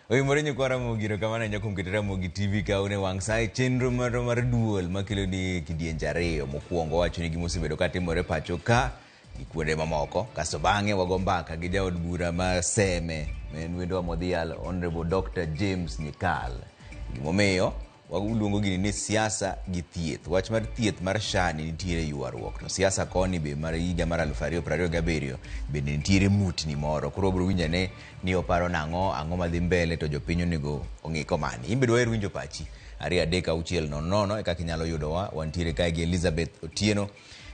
Oimore nyikwa Ramogi erokamano ahinya kuom keto Ramogi TV ka une wang' sa e chenro marwa mar duol makelo ni kidienje ariyo. Mokwongo wacho ni gima osebedo ka timore pacho ka gi kuonde mamoko. Kasto bang'e wago mbaka gi jaod bura ma Seme ma en wendwa modhial Honorable Dr. James Nyikal. Gimomiyo Waluongo gini ni siasa gi thieth. Wach mar thieth mar SHA ni nitiere ywaruok, to siasa koni be mar higa mar 2027 bende nitiere mutni moro. Koro wabiro winjo ane ni oparo nang'o, ang'o madhi mbele to jopiny onego ong'i komani. In be dwaher winjo pachi. 2 3 6 0 0 e kaka inyalo yudowa. Wantiere kae gi Elizabeth Otieno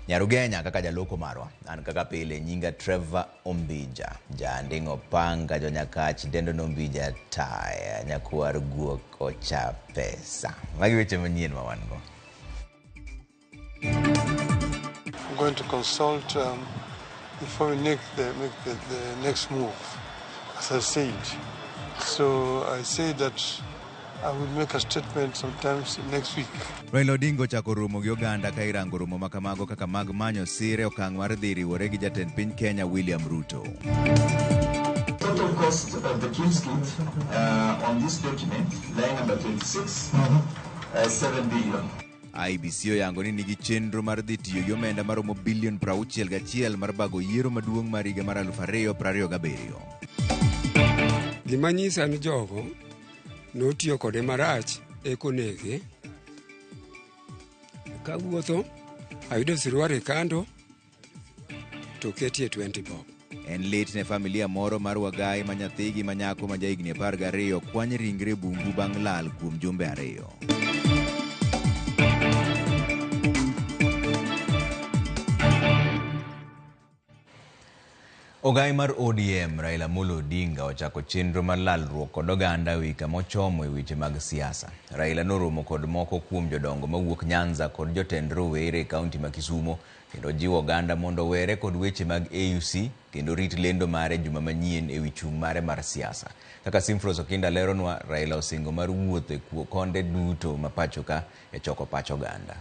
Nyarugenya kaka jaloko marwa. An kaka pile nyinga Trevor Ombija, jaanding' opanga jonyakach dendo nombija taya nyakwar guok ocha pesa. Magi weche manyien ma wan go. I'm going to consult before we make the next move, as I said. So I say that I will make a statement sometimes next week. Raila Odinga ochako romo gi oganda ka irango romo ma kamago kaka mag manyo sir e okang' mar dhi riwore gi jatend piny Kenya William Ruto. Total cost of the King's Kit on this document, line number 26, 7 billion. IEBC oyango ni nigi chenro mar dhi tiyo gi omenda maromo bilion 61 mar bago yiero maduong' mar higa mar 2027. Gima nyisa ni jogo notiyo kode marach eka onege. Kawuotho ayudo siruari kando to ketie 20 bob. En lit ne familia moro mar Wagai ma nyathigi ma nyako ma jahigni 12 kwany ringre bungu bang' lal kuom jumbe ariyo. Ogai mar ODM Raila Amolo Odinga ochako chenro mar lalruok kod oganda ewi kama ochomo e weche mag siasa. Raila noromo kod moko kuom jodongo mawuok Nyanza kod jotend rowere e kaunti ma Kisumo kendo ojiwo oganda mondo owere kod weche mag AUC kendo rit lendo mare juma manyien ewi chung' mare mar siasa. Kaka Simfros Okinda leronwa, Raila osingo mar wuotho e konde duto ma pachoka e choko pach oganda.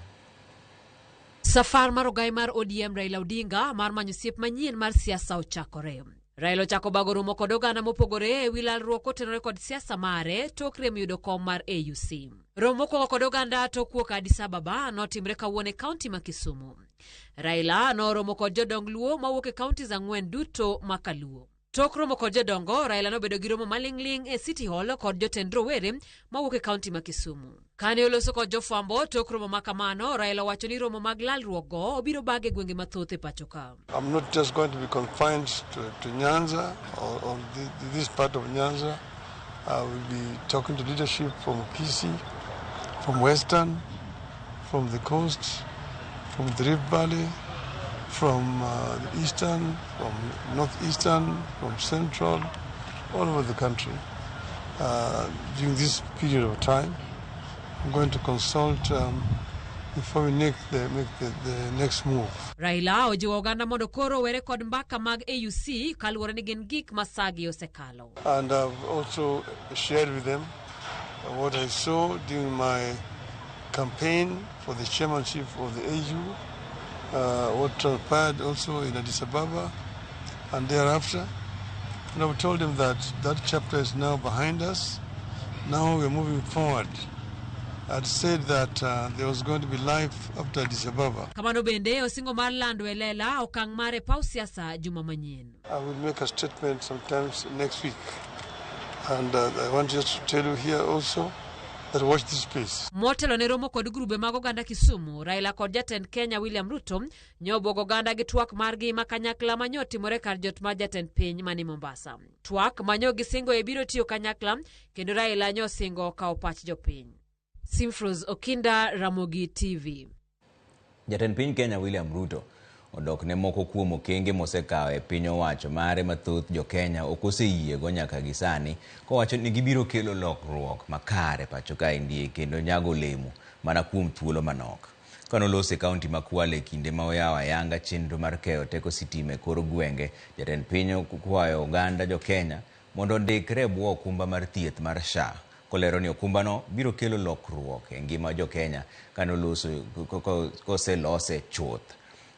Safar mar ogai mar ODM Raila Odinga mar manyo osiep manyien mar siasa ochakore. Raila ochako bago romo kod oganda mopogore e wi lalruok kotenore kod siasa mare tok rem yudo kom mar AUC. Romo mokwongo kod oganda tok wuok Addis Ababa notimre kawuono e kaunti ma Kisumu. Raila noromo kod jodong Luo mawuok e kauntis ang'wen duto ma Kaluo. Tok romo kod jodongo, Raila nobedo gi romo maling'ling' e City Hall kod jotend rowere mawuok e kaunti ma Kisumu. Kane oloso kod jofwambo tok romo ma kamano, Raila owacho ni romo mag lalruok go obiro bage e gwenge mathoth e pacho ka. I'm not just going to be confined to Nyanza or this part of Nyanza. I will be talking to leadership from Kisii, from Western, from the coast, from the Rift Valley, from the Eastern, from Northeastern, from Central, all over the country. During this period of time, I'm going to consult before we make the next move. Raila ojiwo oganda mondo koro owere kod mbaka mag AUC kaluwore ni gin gik ma sagi osekalo. And I've also shared with them what I saw during my campaign for the chairmanship of the AU, what transpired also in Addis Ababa and thereafter. And I've told them that that chapter is now behind us. Now we're moving forward. I'd said that there was going to be life after Addis Ababa. Kamano bende osingo mar lando e lela okang' mare paw siasa juma manyien. I will make a statement sometimes next week. And I want just to tell you here also that watch this space. Motelo ne romo kod grube mag oganda Kisumu, Raila kod jatend Kenya William Ruto nyobuogo oganda gi twak margi ma kanyakla manyo timore kar jot mar jatend piny mani Mombasa. Twak manyo gisingo e biro tiyo kanyakla kendo Raila nyo osingo kawo pach jopiny. Simfros Okinda, Ramogi TV. Jatend piny Kenya William Ruto odok ne moko kuom okenge mosekawo e piny owacho mare mathoth jo Kenya ok oseyiego nyaka gi sani kowacho ni gibiro kelo lokruok makare pacho kaendi kendo nyago olemo mana kuom thuolo manok. Kanoloso e kaunti ma Kwale e kinde ma oyawo ayanga chenro mar keyo teko sitima e kor gwenge, jatend piny okwayo oganda jo Kenya mondo ondikre e bwo okumba mar thieth mar SHA kolero ni okumbano biro kelo lokruok e ngima jo Kenya kanoloso koselose chuth.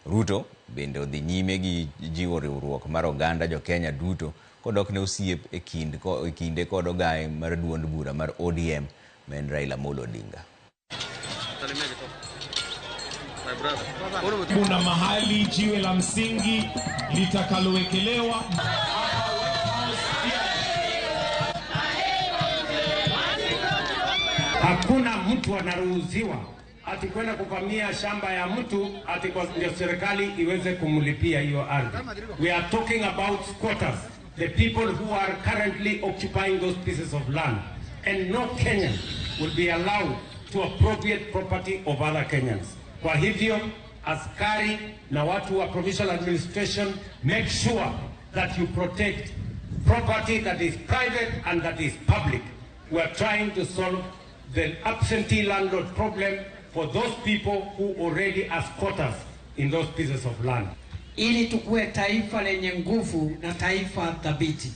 Ruto bende odhi nyime gi jiwo riwruok mar oganda jo Kenya duto kodok ne osiep e kind e kinde kod ogaye mar duond bura mar ODM ma en Raila Amolo Odinga. Kuna mahali jiwe la msingi litakalowekelewa. Hakuna mtu anaruhusiwa ati kwenda kuvamia shamba ya mtu ati kwa ndio serikali iweze kumlipia hiyo ardhi. We are talking about squatters, the people who are currently occupying those pieces of land. And no Kenyan will be allowed to appropriate property of other Kenyans. Kwa hivyo, askari na watu wa provincial administration, make sure that you protect property that is private and that is public. We are trying to solve the absentee landlord problem for those people who already are squatters in those pieces of land. Ili tukuwe taifa lenye nguvu na taifa thabiti,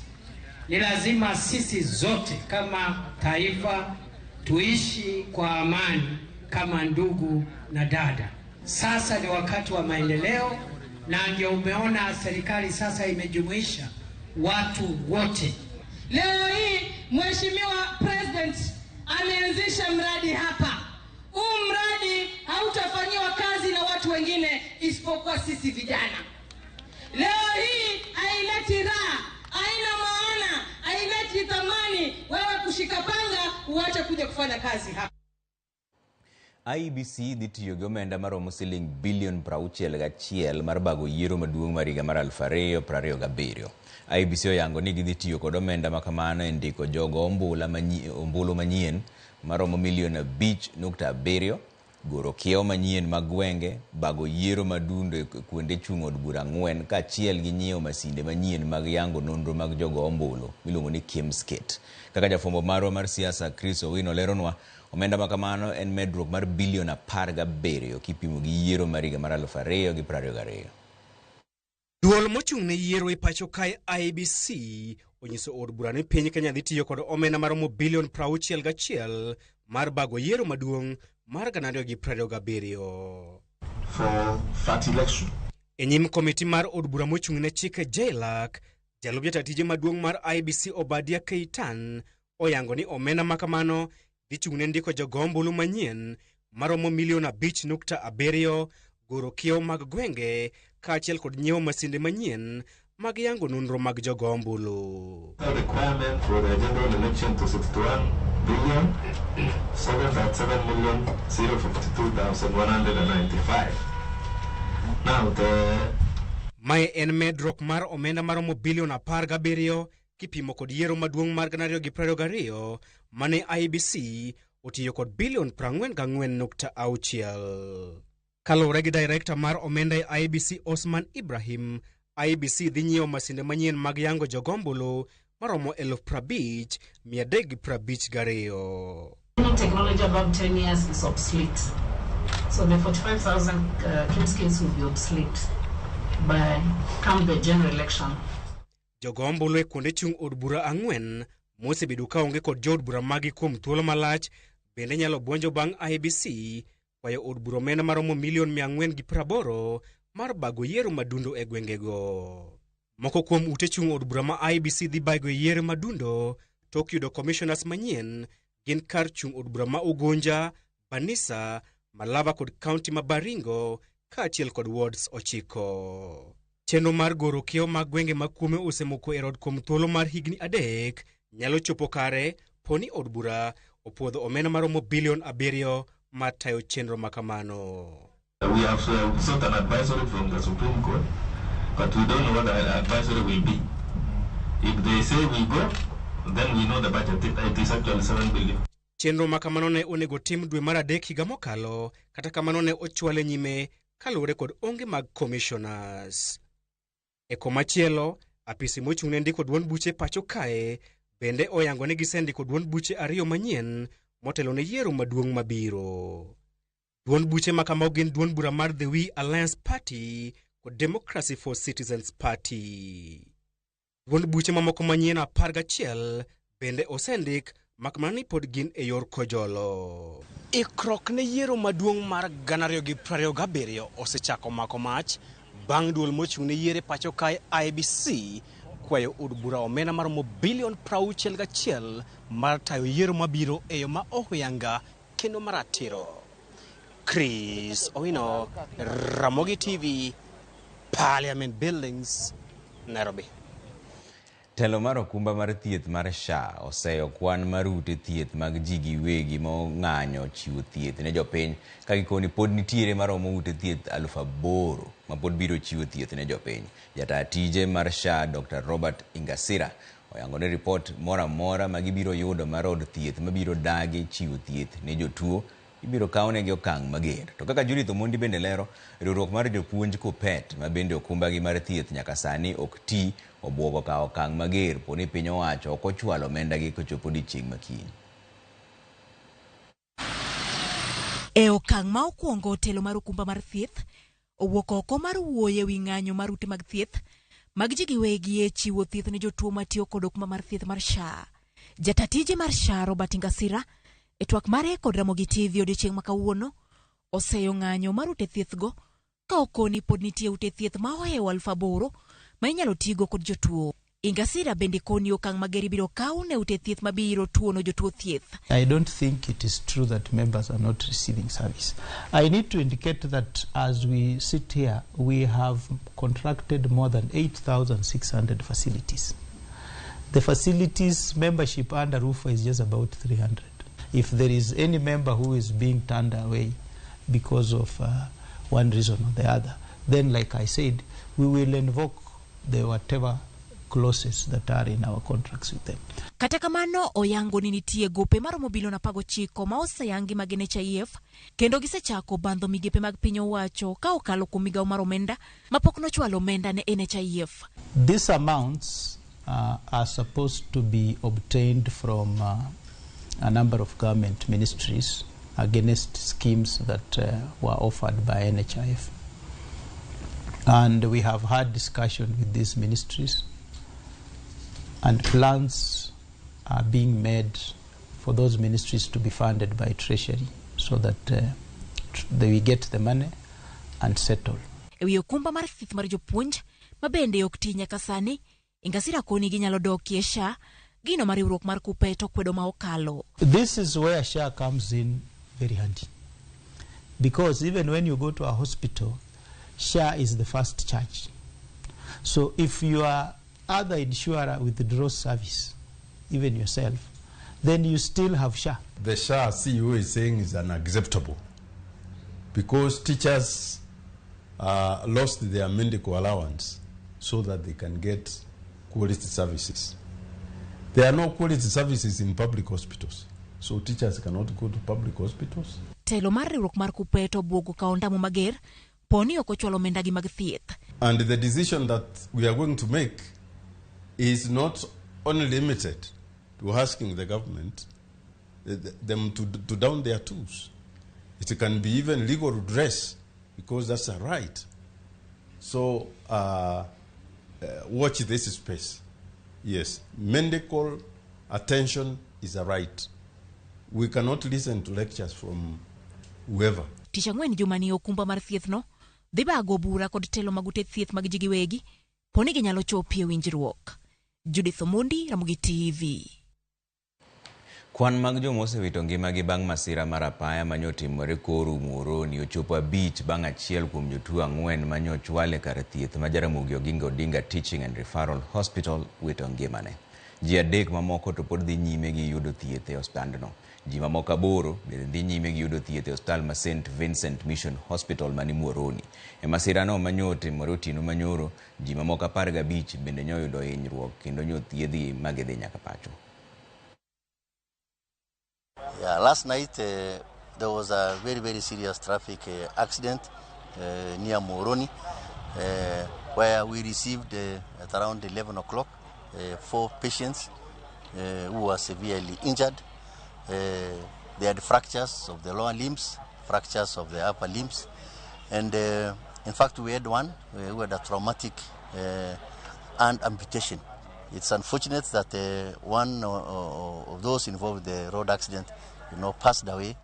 ni lazima sisi zote kama taifa tuishi kwa amani kama ndugu na dada. Sasa ni wakati wa maendeleo, na ndio umeona serikali sasa imejumuisha watu wote. Leo hii Mheshimiwa President ameanzisha mradi hapa. Huu mradi hautafanyiwa kazi na watu wengine isipokuwa sisi vijana. Leo hii haileti raha, haina maana, haileti thamani wewe kushika panga uache kuja kufanya kazi hapa. IEBC dhi tiyo gi omenda maromo siling bilion 61 mar bago yiero maduong' mar higa mar 2027. IEBC oyango ni gidhi tiyo kod omenda makamano e ndiko jogo ombulu manyien maromo milion 5.7, goro kiewo manyien mag gwenge, bago yiero madundo e kuonde chung' od bura 4 kaachiel gi nyiewo masinde manyien mag yango nonro mag jogo ombulu miluongo ni KIEMS kit. Kaka jafwambo marwa mar siasa Chris Owino leronwa, omenda makamano en medruok mar bilion 17 kipimo gi yiero mar higa mar 2022. Duol mochung' ne yiero e pacho kae IEBC onyiso od bura ni piny Kenya dhi tiyo kod omenda maromo bilion 61 mar bago yiero maduong' mar 2027. For that election. E nyim komiti mar od bura mochung' ne chike JLAC, jalup jata tije maduong' mar IEBC Obadia Keitan oyango ni omenda makamano dhi chung' ne ndiko jogo ombulu manyien maromo milion 5.7, goro kiewo mag gwenge kaachiel kod nyiewo masinde manyien mag yango nonro mag jogo ombulu. The requirement for the general election to 61 billion 737 million 052,195. Now the Mae en medruok mar omenda maromo bilion 17 kipimo kod yiero maduong' mar 2022 mane IEBC otiyo kod bilion 44.6. Kaluwore gi director mar omenda e IEBC Osman Ibrahim, IEBC dhi nyiewo masinde manyien mag yango jogo ombulu maromo 50,352. Any technology above 10 years is obsolete. So the 45,000 KIEMS kits will be obsolete by come the general election. Jogo ombulu e kuonde chung' od bura 4 mosebedo kaonge kod jood bura magi kuom thuolo malach bende nyalo buonjo bang' IEBC kwayo od bura omenda maromo milion 480 mar bago yiero madundo e gwengego. Moko kuom ute chung' od bura ma IEBC dhi bago e yiero madundo tok yudo commissioners manyien gin kar chung' od bura ma Ugunja, Banisa, Malava kod kaunti ma Baringo kaachiel kod wards 9. Chenro mar goro kiewo mag gwenge ma kuome osemoko e rod kuom thuolo mar higni 3 nyalo chopo kare poni od bura opuodho omenda maromo bilion 7 mar tayo chenro makamano. We have sought an advisory from the Supreme Court, but we don't know what the advisory will be. If they say we go, then we know the budget. It is actually 7 billion. Chenro makamano ne onego tim dwe mar 3 higa mokalo, kata kamano ne ochwale nyime kaluwore kod onge mag commissioners. E komachielo, apisi mochung' ne ndiko duond buche pacho kae bende oyango ni gisendiko duond buche 2 manyien motelo ne yiero maduong' mabiro. Duond buche makamago gin duond bura mar The We Alliance Party kod Democracy for Citizens Party. Duond buche mamoko manyien 11 bende osendik makmana ni pod gin e yor kojolo. Ikruok ne yiero maduong' mar 2027 osechako mako mach bang' duol mochung' ne yiero e pacho kae IEBC kwayo od bura omenda maromo bilion 61 mar tayo yiero mabiro e yo ma ohuyanga kendo maratiro. Chris Owino, Ramogi TV, Parliament Buildings, Nairobi. Telo mar okumba mar thieth mar SHA oseyo kwan mar ute thieth mag ji giwegi ma ong'anyo chiwo thieth ne jopiny ka gikoni pod nitiere maromo ute thieth 8,000 ma pod biro chiwo thieth ne jopiny. Jataa tije mar SHA Dr. Robert Ingasira oyango ni ripot moro amora ma gibiro yudo mar od thieth mabiro dagi chiwo thieth ne jotuo ibiro kawnegi okang' mager. To kaka Judith Omondi bende lero, riwruok mar jopuonj KUPPET ma bende okumbagi mar thieth nyaka sani ok ti obuogo kawo okang' mager po ni piny owacho ok ochwalo omendagi kochopo odiechieng' ma kiny. E okang' ma okwongo, telo mar okumba mar thieth owuok oko mar wuoyo e wi ng'anyo mar ute mag thieth mag ji giwegi e chiwo thieth ne jotuo matiyo kod okumba mar thieth mar SHA. Jata tije mar SHA Robert Ingasira e twak mare kod Ramogi TV odiechieng' ma kawuono oseyo ng'anyo mar ute thieth go ka okoni pod nitie ute thieth ma ohewo 8,000 ma inyalo tigo kod jotuo. Ingasira bende koni okang' mager ibiro kaw ne ute thieth mabiro tuono jotuo thieth. I don't think it is true that members are not receiving service. I need to indicate that as we sit here, we have contracted more than 8,600 facilities. The facilities membership under RUPHA is just about 300. If there is any member who is being turned away because of one reason or the other, then like I said, we will invoke the whatever clauses that are in our contracts with them. Kata kamano, oyango ni nitie gope maromo bilion 19 ma oseyangi mag NHIF kendo gisechako bandho migepe mag piny owacho ka okalo kuom migawo mar omenda mapok nochwalo omenda ne NHIF. These amounts are supposed to be obtained from a number of government ministries against schemes that were offered by NHIF. And we have had discussion with these ministries, and plans are being made for those ministries to be funded by Treasury so that they get the money and settle. E wi okumba mar thieth mar jopuonj ma bende ok ti nyaka sani, Ingasira koni ginyalo dokie SHA, gino ma riwruok mar KUPPET okwedo ma okalo. This is where SHA comes in very handy. Because even when you go to a hospital, SHA is the first charge. So if your other insurer withdraws service, even yourself, then you still have SHA. The SHA CEO is saying is unacceptable because teachers lost their medical allowance so that they can get quality services. There are no quality services in public hospitals, so teachers cannot go to public hospitals. Telo mar riwruok mar KUPPET obwogo kawo ndamo mager poni ok ochwalo omendagi mag thieth. And the decision that we are going to make is not only limited to asking the government them to down their tools. It can be even legal redress, because that's a right. So watch this space. Yes, medical attention is a right. We cannot listen to lectures from whoever. Tich ang'wen jumani okumba mar thieth no dhi bago bura kod telo mag ute thieth mag ji giwegi poni ginyalo chopie winjruok. Judith Omondi, Ramogi TV. Kwan mag joma osewito ngimagi bang' masira mar apaya manyotimore Koru Muhoroni ochopo 5 bang' achiel kuom jotuo 4 manyochwal e kar thieth ma Jaramogi Oginga Odinga Teaching and Referral Hospital wito ngimane. Ji 3 mamoko to pod dhi nyime gi yudo thieth e osiptandno. Ji mamoko 8 bende dhi nyime gi yudo thieth e osiptal ma St. Vincent Mission Hospital mani Muhoroni. E masirano manyotimore otieno manyoro, ji mamoko 15 bende nyoyudo hinyruok kendo nyothiedhgi ma gidhi nyaka pacho. Yeah, last night there was a very, very serious traffic accident near Muhoroni, where we received at around 11 o'clock 4 patients who were severely injured. They had fractures of the lower limbs, fractures of the upper limbs, and in fact we had one who had a traumatic hand amputation. It's unfortunate that one of those involved in the road accident, passed away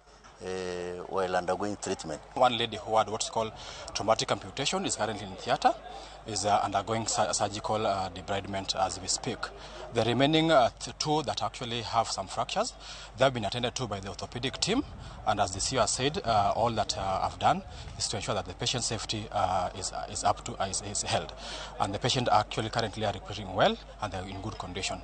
while undergoing treatment. One lady who had what's called traumatic amputation is currently in theater, is undergoing surgical debridement as we speak. The remaining two that actually have some fractures, they have been attended to by the orthopedic team, and as the CEO has said, all that I've done is to ensure that the patient safety is up to is held, and the patient actually currently are recovering well and they're in good condition.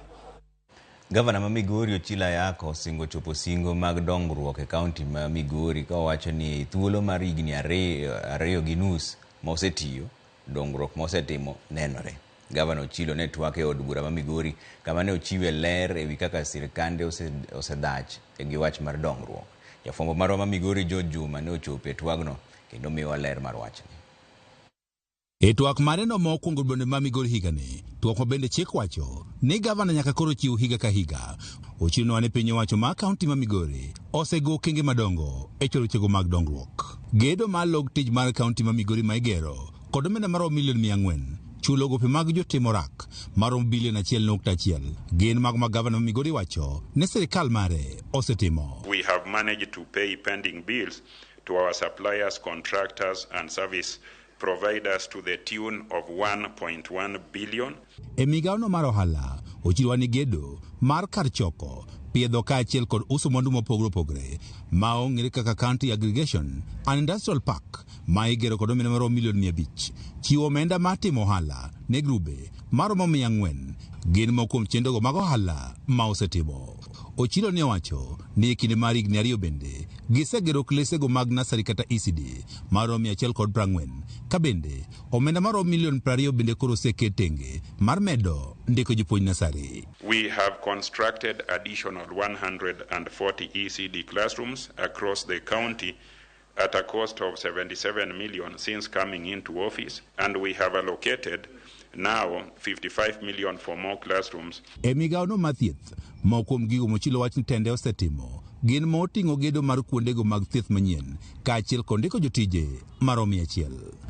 Gavana ma Migori Ochilo Ayacko osingo chopo singo mag dongruok e kaunti ma Migori ka owacho ni thuolo mar higni 2.5 ma osetiyo, dongruok ma osetimo nenore. Gavana Ochilo ne twak e od bura ma Migori kama ne ochiwe ler ewi kaka sirkande osedhach gi wach mar dongruok. Jafwambo marwa ma Migori George Juma ne ochopo e twagno kendo miyowa ler mar wachni. E twak mare no mokwongo bende ma Migori higani, twak ma bende chik wacho ni gavana nyaka koro chiw higa ka higa. Ochilo ni piny owacho ma kaunti ma Migori osego okenge madongo e choro chego mag dongruok. Gedo mar log tich mar kaunti ma Migori ma igero kod omenda maromo milion 400 chulo gope mag jotim orak maromo bilion 1.1 gin mago ma gavana ma Migori wacho ni sirikal mare osetimo. We have managed to pay pending bills to our suppliers, contractors and service providers to the tune of 1.1 billion. E migawono mar ohala, ochiwo ni gedo mar kar choko, piedho kaachiel kod uso mwandu mopogore opogore ma ong'ere kaka County Aggregation and Industrial Park ma igero kod omenda maromo milion 500, chiwo omenda mar timo ohala ne grube maromo 400 gin moko kuom chenrogo mag ohala ma osetimo. Ochilo ne owacho ni e kinde mar higni 2 bende gisegero klesego mag nasari kata ECD maromo 140 ka bende omenda maromo milion 20 bende koro oseket tenge mar medo ndiko jopuonj nasari. We have constructed additional 140 ECD classrooms across the county at a cost of 77 million since coming into office, and we have allocated now 55 million for more classrooms. E migawono mar thieth, moko kuom gigo mochilo wach ni tende osetimo gin moting'o gedo mar kuondego mag thieth manyien kaachiel kod ndiko jotije maromo 100.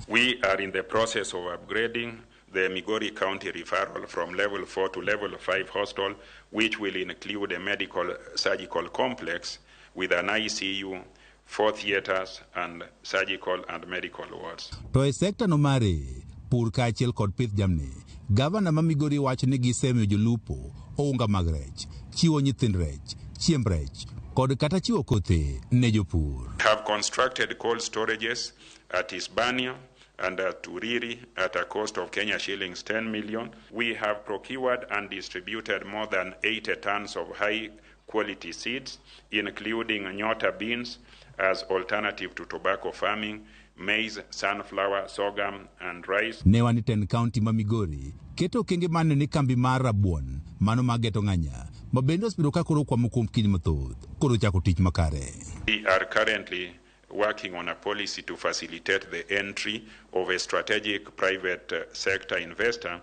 We are in the process of upgrading the Migori County referral from level 4 to level 5 hospital, which will include a medical surgical complex with an ICU, 4 theaters and surgical and medical wards. To e sekta no mare pur kaachiel kod pith jamni, gavana ma Migori wacho ni gisemiyo jolupo ounga mag rech, chiwo nyithind rech, chiemb rech kod kata chiwo kothe ne jopur. Have constructed cold storages at Isbania and at Uriri at a cost of Kenya shillings 10 million. We have procured and distributed more than 80 tons of high quality seeds, including nyota beans as alternative to tobacco farming, maize, sunflower, sorghum and rice. Ne wan tend county ma Migori keto okenge maneno ni kambi mar rabuon mano mar geto ng'anya ma bende osebedo ka koro kwamo kuom kinde mathoth koro chako tich makare. We are currently working on a policy to facilitate the entry of a strategic private sector investor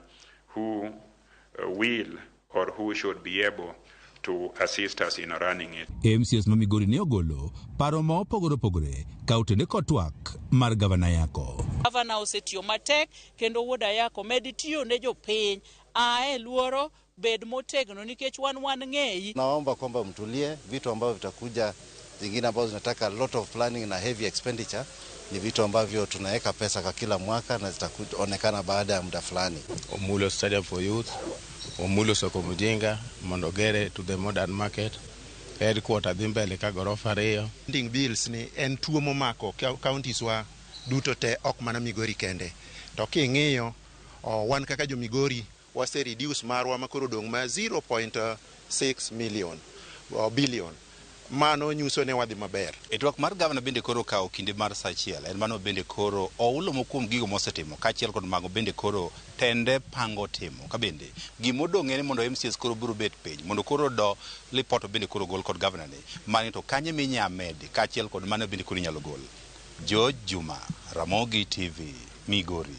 who will or who should be able to assist us in running it. MCS ma Migori ne ogolo paro ma opogore opogore ka otende kod twak mar gavana Ayacko. Gavana osetiyo matek kendo wuod Ayacko med tiyo ne jopiny, ae luoro bed motegno nikech wan ng'eyi. Naomba kwamba mtulie, vitu ambavyo vitakuja zingine ambazo zinataka a lot of planning na heavy expenditure ni vitu ambavyo tunaweka pesa kwa kila mwaka na zitaonekana baada ya muda fulani. Omulo Stadium for Youth, Omulo Soko Mujinga, Mondogere to the modern market, headquarter dhi mbele ka gorofa 2. Pending bills ni en tuo momako counties wa duto te ok mana Migori kende. To king'iyo wan kaka jo Migori wase reduce marwa makoro dong' ma 0.6 million billion. Mano nyiso ne wadhi maber. E twak mar gavana bende koro kawo kinde mar saa achiel, en mano bende koro oulo mokuom gigo mosetimo kaachiel kod mago bende koro tende pango timo. Ka bende gimodong' en mondo MCS koro biro bet piny mondo koro do lipot bende koro gol kod gavana ni mani to kanye minya medi kaachiel kod mano bende koro inyalo gol. George Juma, Ramogi TV, Migori.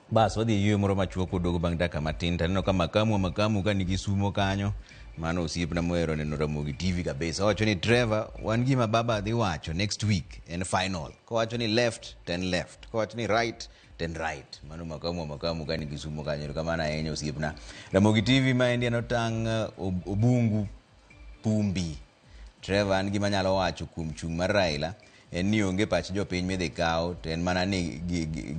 Bas wadhi e yueyo moro machuok waduogo bang' dakika matin to aneno ka makamu ka nigi sumo kanyo. Mano osiepna mohero neno Ramogi TV kabisa. Owacho ni Trevor, wan gima baba dhi wacho next week en final. Kowacho ni left, then left. Kowacho ni right, then right. Mano makamu ka nigi sumo kanyo. Kamano ahinya osiepna. Ramogi TV maendi en otang' Obungu Pumbi. Trevor, an gima anyalo wacho kuom chung' mar Raila en ni onge pach jopiny midhi kaw to en mana ni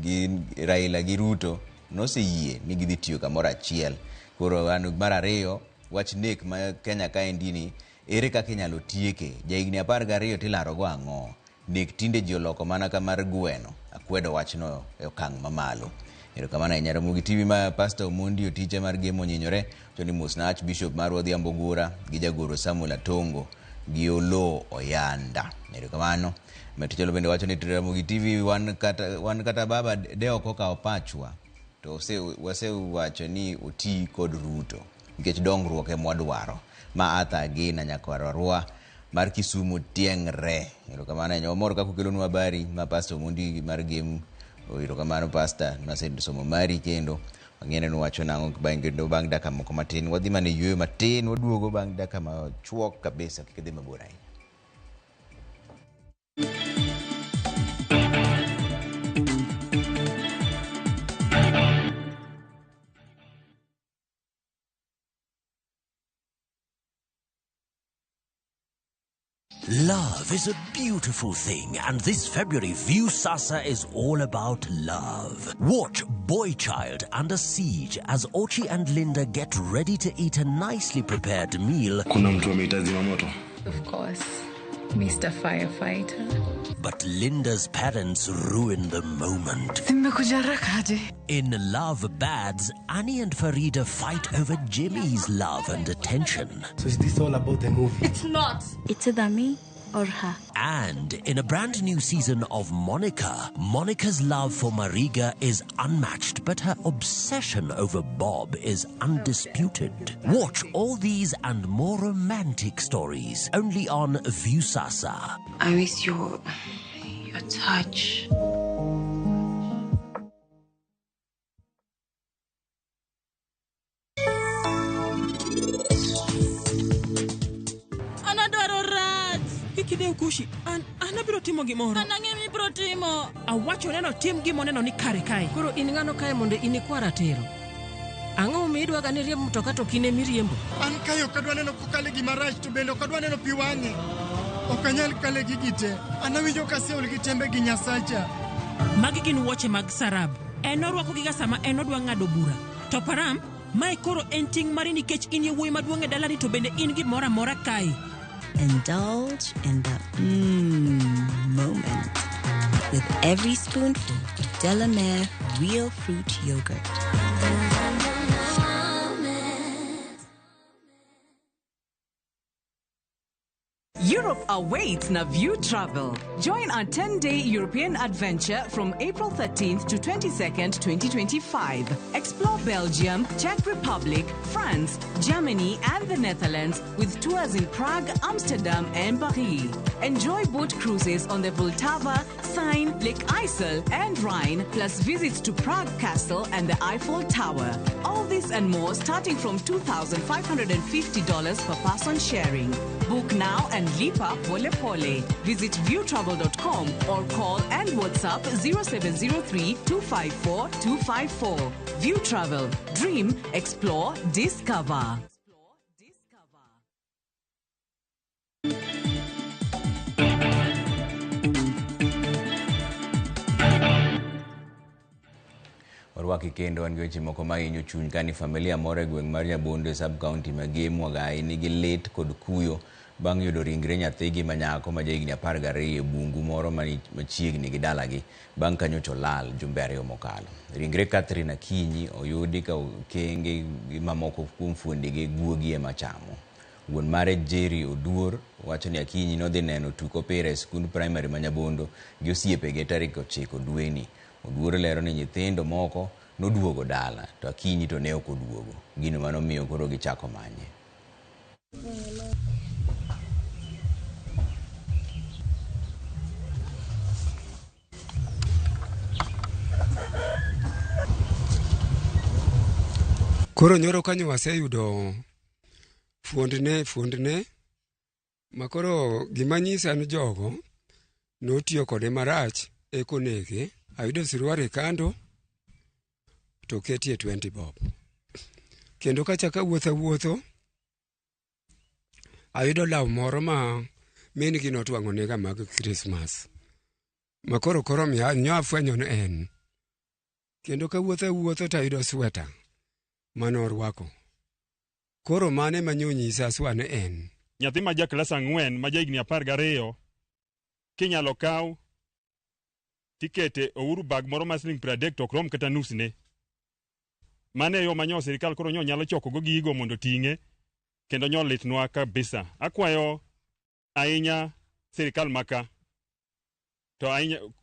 gi Raila gi Ruto noseyie ni gidhi tiyo kamoro achiel. Koro an mar ariyo, wach nek ma Kenya kaendi ni ere kaka inyalo tieke? Jahigni 12 tilarogo ang'o? Nek tinde ji oloko mana ka mar gweno. Akwedo wachno e okang' mamalo. Erokamano ahinya Ramogi TV ma Pastor Omondi Otiche mar Gemo Onyinyore to ni mosna Archbishop marwa Odhiambo Gura gi jagoro Samuel Atongo gi Oloo Oyanda. Erokamano. Matichelo bende wacho ni Ramogi TV wan kata baba de ok okawo pachwa to wasewacho ni oti kod Ruto nikech dongruok ema wadwaro. Ma Arthur Agina nyakwar Arua mar Kisumu tieng're. Erokamano ahinya. Wamor kaka ukelonwa habari ma Pastor Omondi mar Gem. Erokamano Pastor, nasesomo mari kendo wang'e ni wacho nang'o kendo bang' dakika moko matin wadhi mana e yueyo matin waduogo bang' dakika machuok kabisa kik idhi mabor ahinya. Love is a beautiful thing, and this February, Viusasa is all about love. Watch Boy Child Under Siege as Ochi and Linda get ready to eat a nicely prepared meal. Kuna mtu ameita zimamoto. Of course, Mr. Firefighter. But Linda's parents ruin the moment. Nimekuja haraka aje? In Love Bads, Annie and Farida fight over Jimmy's love and attention. So is this all about the movie? It's not. It's either me or her. And in a brand new season of Monica, Monica's love for Mariga is unmatched, but her obsession over Bob is undisputed. Watch all these and more romantic stories only on Viusasa. I miss your touch. Kik kushi, an abiro timo gimoro. An ang'e mibiro timo. Awacho neno tim gima oneno ni kare kae. Koro in ng'ano kae mondo in ikwa ratiro? Ang'o momiyo idwaga ni riemb mtoka to ok in emiriembo? An kae ok adwa neno kokale gima rach to bende ok adwa neno pi wang'e. Ok anyal kale gigi te. An awinjo ka aseol gi tembe gi Nyasacha. Magi gin wuoche mag Sarab. En orwakogiga sama en odwa ng'ado bura. To Param, mae koro en ting' mari nikech in e wuoyi maduong' e dalani to bende in gimoro amora kae. Indulge in the moment with every spoonful of Delamere Real Fruit Yogurt. Europe awaits Naview Travel. Join our 10-day European adventure from April 13th to 22nd, 2025. Explore Belgium, Czech Republic, France, Germany, and the Netherlands with tours in Prague, Amsterdam, and Paris. Enjoy boat cruises on the Vltava, Seine, Lake IJssel, and Rhine, plus visits to Prague Castle and the Eiffel Tower. All this and more starting from $2,550 per person sharing. Book now and lipa pole pole. Visit viewtravel.com or call and WhatsApp 0703 254 254. View Travel. Dream, explore, discover. Warwaki kendo wan gi weche moko mahinyo chuny kani familia moro e gweng' mar Nyabondo e sub county ma Gem Wagai nigi lit kod kuyo bang' yudo ringre nyathigi ma nyako ma jahigni 12 e bungu moro machiegni gi dalagi bang' ka nyocha olal jumbe 2 mokalo. Ringre Catherine Akinyi oyudi ka okenge gi mamoko kuom fuondege guogi ema chamo. Wuon mare Jerry Oduor wacho ni Akinyi nodhi neno tuk opira e skund primary ma Nyabondo gi osiepege tarik 9 dweni. Oduor lero ni nyithindo moko noduogo dala to Akinyi to ne ok oduogo. Gino manomiyo koro gichako manye. Koro nyoro kanyo waseyudo fuondne makoro gima nyisa ni jogo notiyo kode marach eko nege. Ayudo siruare kando to ketie 20 bob. Kendo kachako awuotho ayudo law moro ma Min gi notwang'o nega mag Christmas. Ma koro koro miya nyo afwenyo ni en. Kendo kawuotho awuotho tayudo sweta mane orwako. Koro mane ma nyonyisa swa ni en. Nyathi ma ja klas 4 ma jahigni 12 kinyalo kaw tikete Uhuru bag moro ma siling 30 to ok rom kata nusne. Mano e yo ma nyo sirikal koro nyo nyalo choko go gigo mondo ting'e kendo nyo litnwa kabisa. Akwayo ahinya sirikal maka to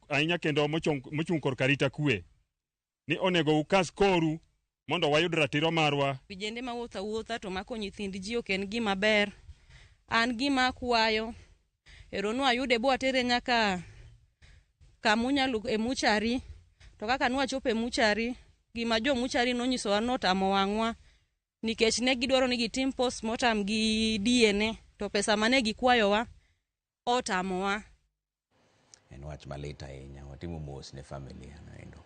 ahinya kendo mochung' korka arita kwe ni onego ukas koru mondo wayud ratiro marwa. Vijende mawuotho awuotha to mako nyithind ji ok en gima ber. An gima akwayo ero nwayude bwatere nyaka kamunyalo e muchari, to kaka nwachopo e muchari, gima jo muchari nonyisowa notamo wang'wa nikech ne gidwaro ni gitim postmortem gi DNA to pesa mane gikwayowa otamowa. En wach malit ahinya, watimo mos ne familia noendo.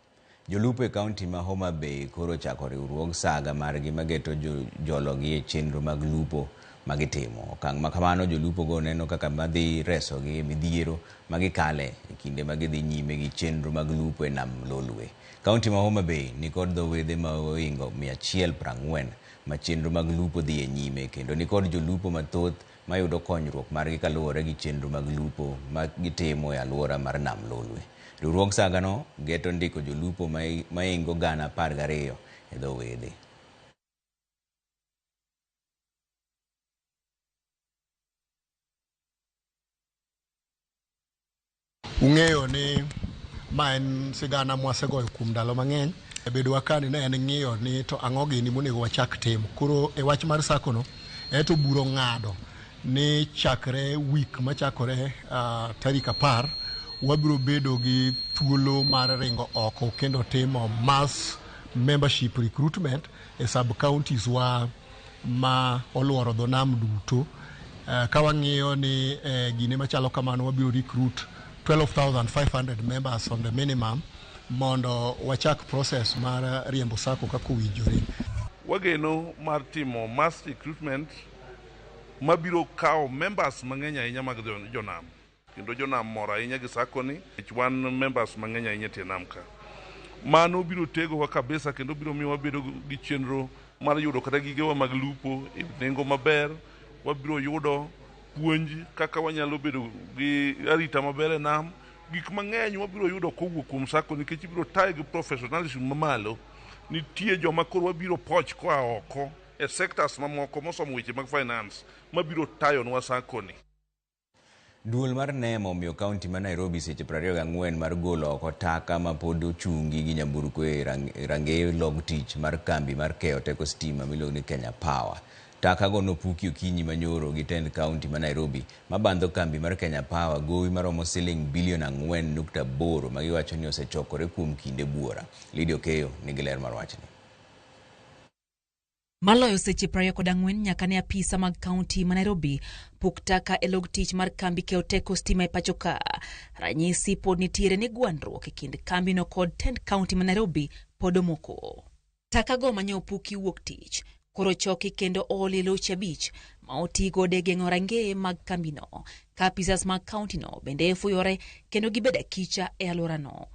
Jolupo e kaunti ma Homa Bay koro ochako riwruog saga margi mageto jologi e chenro mag lupo magitimo. Okang' ma kamano jolupo go neno kaka madhi resogi e midhiero magikale e kinde ma gidhi nyime gi chenro mag lupo e nam Lolwe. Kaunti ma Homa Bay nikod dho wedhe ma ohingo 140 ma chenro mag lupo dhi e nyime kendo nikod jolupo mathoth mayudo konyruok margi kaluwore gi chenro mag lupo ma gitimo e alwora mar nam Lolwe. Riwruog sagano geto ndiko jolupo maingo 12,000 e dho wedhe. Ung'eyo ni ma en sigana mwasegoyo kuom ndalo mang'eny. E bedowa kani ne en ng'iyo ni to ang'o gini monego wachak timo. Koro e wach mar sako no, eto buro ng'ado ni chakre wik machakore tarik 10 wabiro bedo gi thuolo mar ringo oko kendo timo mass membership recruitment e sub counties wa ma oluoro dho nam duto. Ka wang'iyo ni gine machalo kamano wabiro recruit 12,500 members on the minimum mondo wachak process mar riembo sako kaka owinjore. Wageno mar timo mass recruitment mabiro kawo members mang'eny ahinya mag jonam. Kendo jonam mor ahinya gi sako ni, nikech wan members mang'eny ahinya e tie nam ka. Mano biro tegowa kabisa kendo biro miyo wabedo gi chenro mar yudo kata gigewa mag lupo e nengo maber. Wabiro yudo puonj kaka wanyalo bedo gi arita maber e nam. Gik mang'eny wabiro yudo kowuok kuom sako nikech ibiro taye gi professionalism mamalo. Nitie joma koro wabiro poch koa oko e sectors mamoko mosomo weche mag finance mabiro tayonwa sako ni. Duol mar NEMA omiyo kaunti ma Nairobi seche 24 mar golo oko taka ma pod ochungi gi nyamburko e rangeye log tich mar kambi mar keyo teko stima miluongo ni Kenya Power. Taka go nopuki okinyi manyoro gi tend kaunti ma Nairobi mabandho kambi mar Kenya Power gowi maromo siling bilion 4.8 ma giwacho ni osechokore kuom kinde buora. Lydia Okeyo nigi ler mar wachni. Maloyo seche 24 nyaka ne apisa mag kaunti ma Nairobi puk taka e log tich mar kambi keyo teko stima e pacho ka. Ranyisi pod nitiere ni gwandruok e kind kambino kod tend kaunti ma Nairobi pod omoko. Taka go manye opuki wuok tich koro choki kendo ool e loche 5 ma oti godo e geng'o rangeye mag kambino. Ka apisas mag kauntino bende fuyore kendo gibedo akicha e alworano.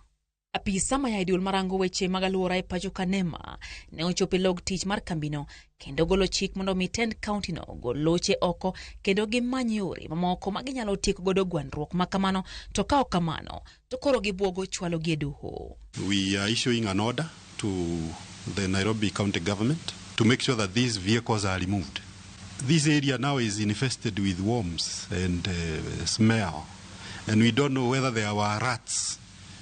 Apisa maya e duol marango weche mag alwora e pacho ka NEMA ne ochopo e log tich mar kambino kendo golo chik mondo mi tend kauntino gol loche oko kendo gimany yore mamoko ma ginyalo tieko godo gwandruok ma kamano, to ka ok kamano to koro gibuogo chwalogi e doho. We are issuing an order to the Nairobi County government to make sure that these vehicles are removed. This area now is infested with worms and smell, and we don't know whether there were rats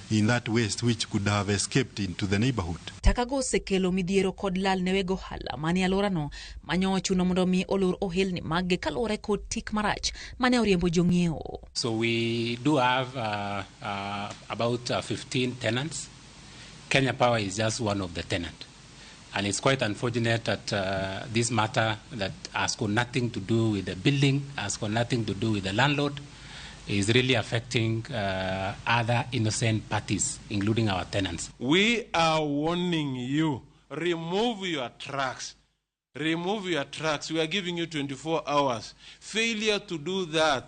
in that waste which could have escaped into the neighborhood. Taka go osekelo midhiero kod lal ne weg ohala manie alworano manyo ochuno mondo mi olor ohelni maggi kaluwore kod tik marach mane oriembo jong'iewo. So we do have about 15 tenants. Kenya Power is just one of the tenants. And it's quite unfortunate that this matter that has got nothing to do with the building, has got nothing to do with the landlord, is really affecting other innocent parties, including our tenants. We are warning you, remove your trucks. Remove your trucks. We are giving you 24 hours. Failure to do that,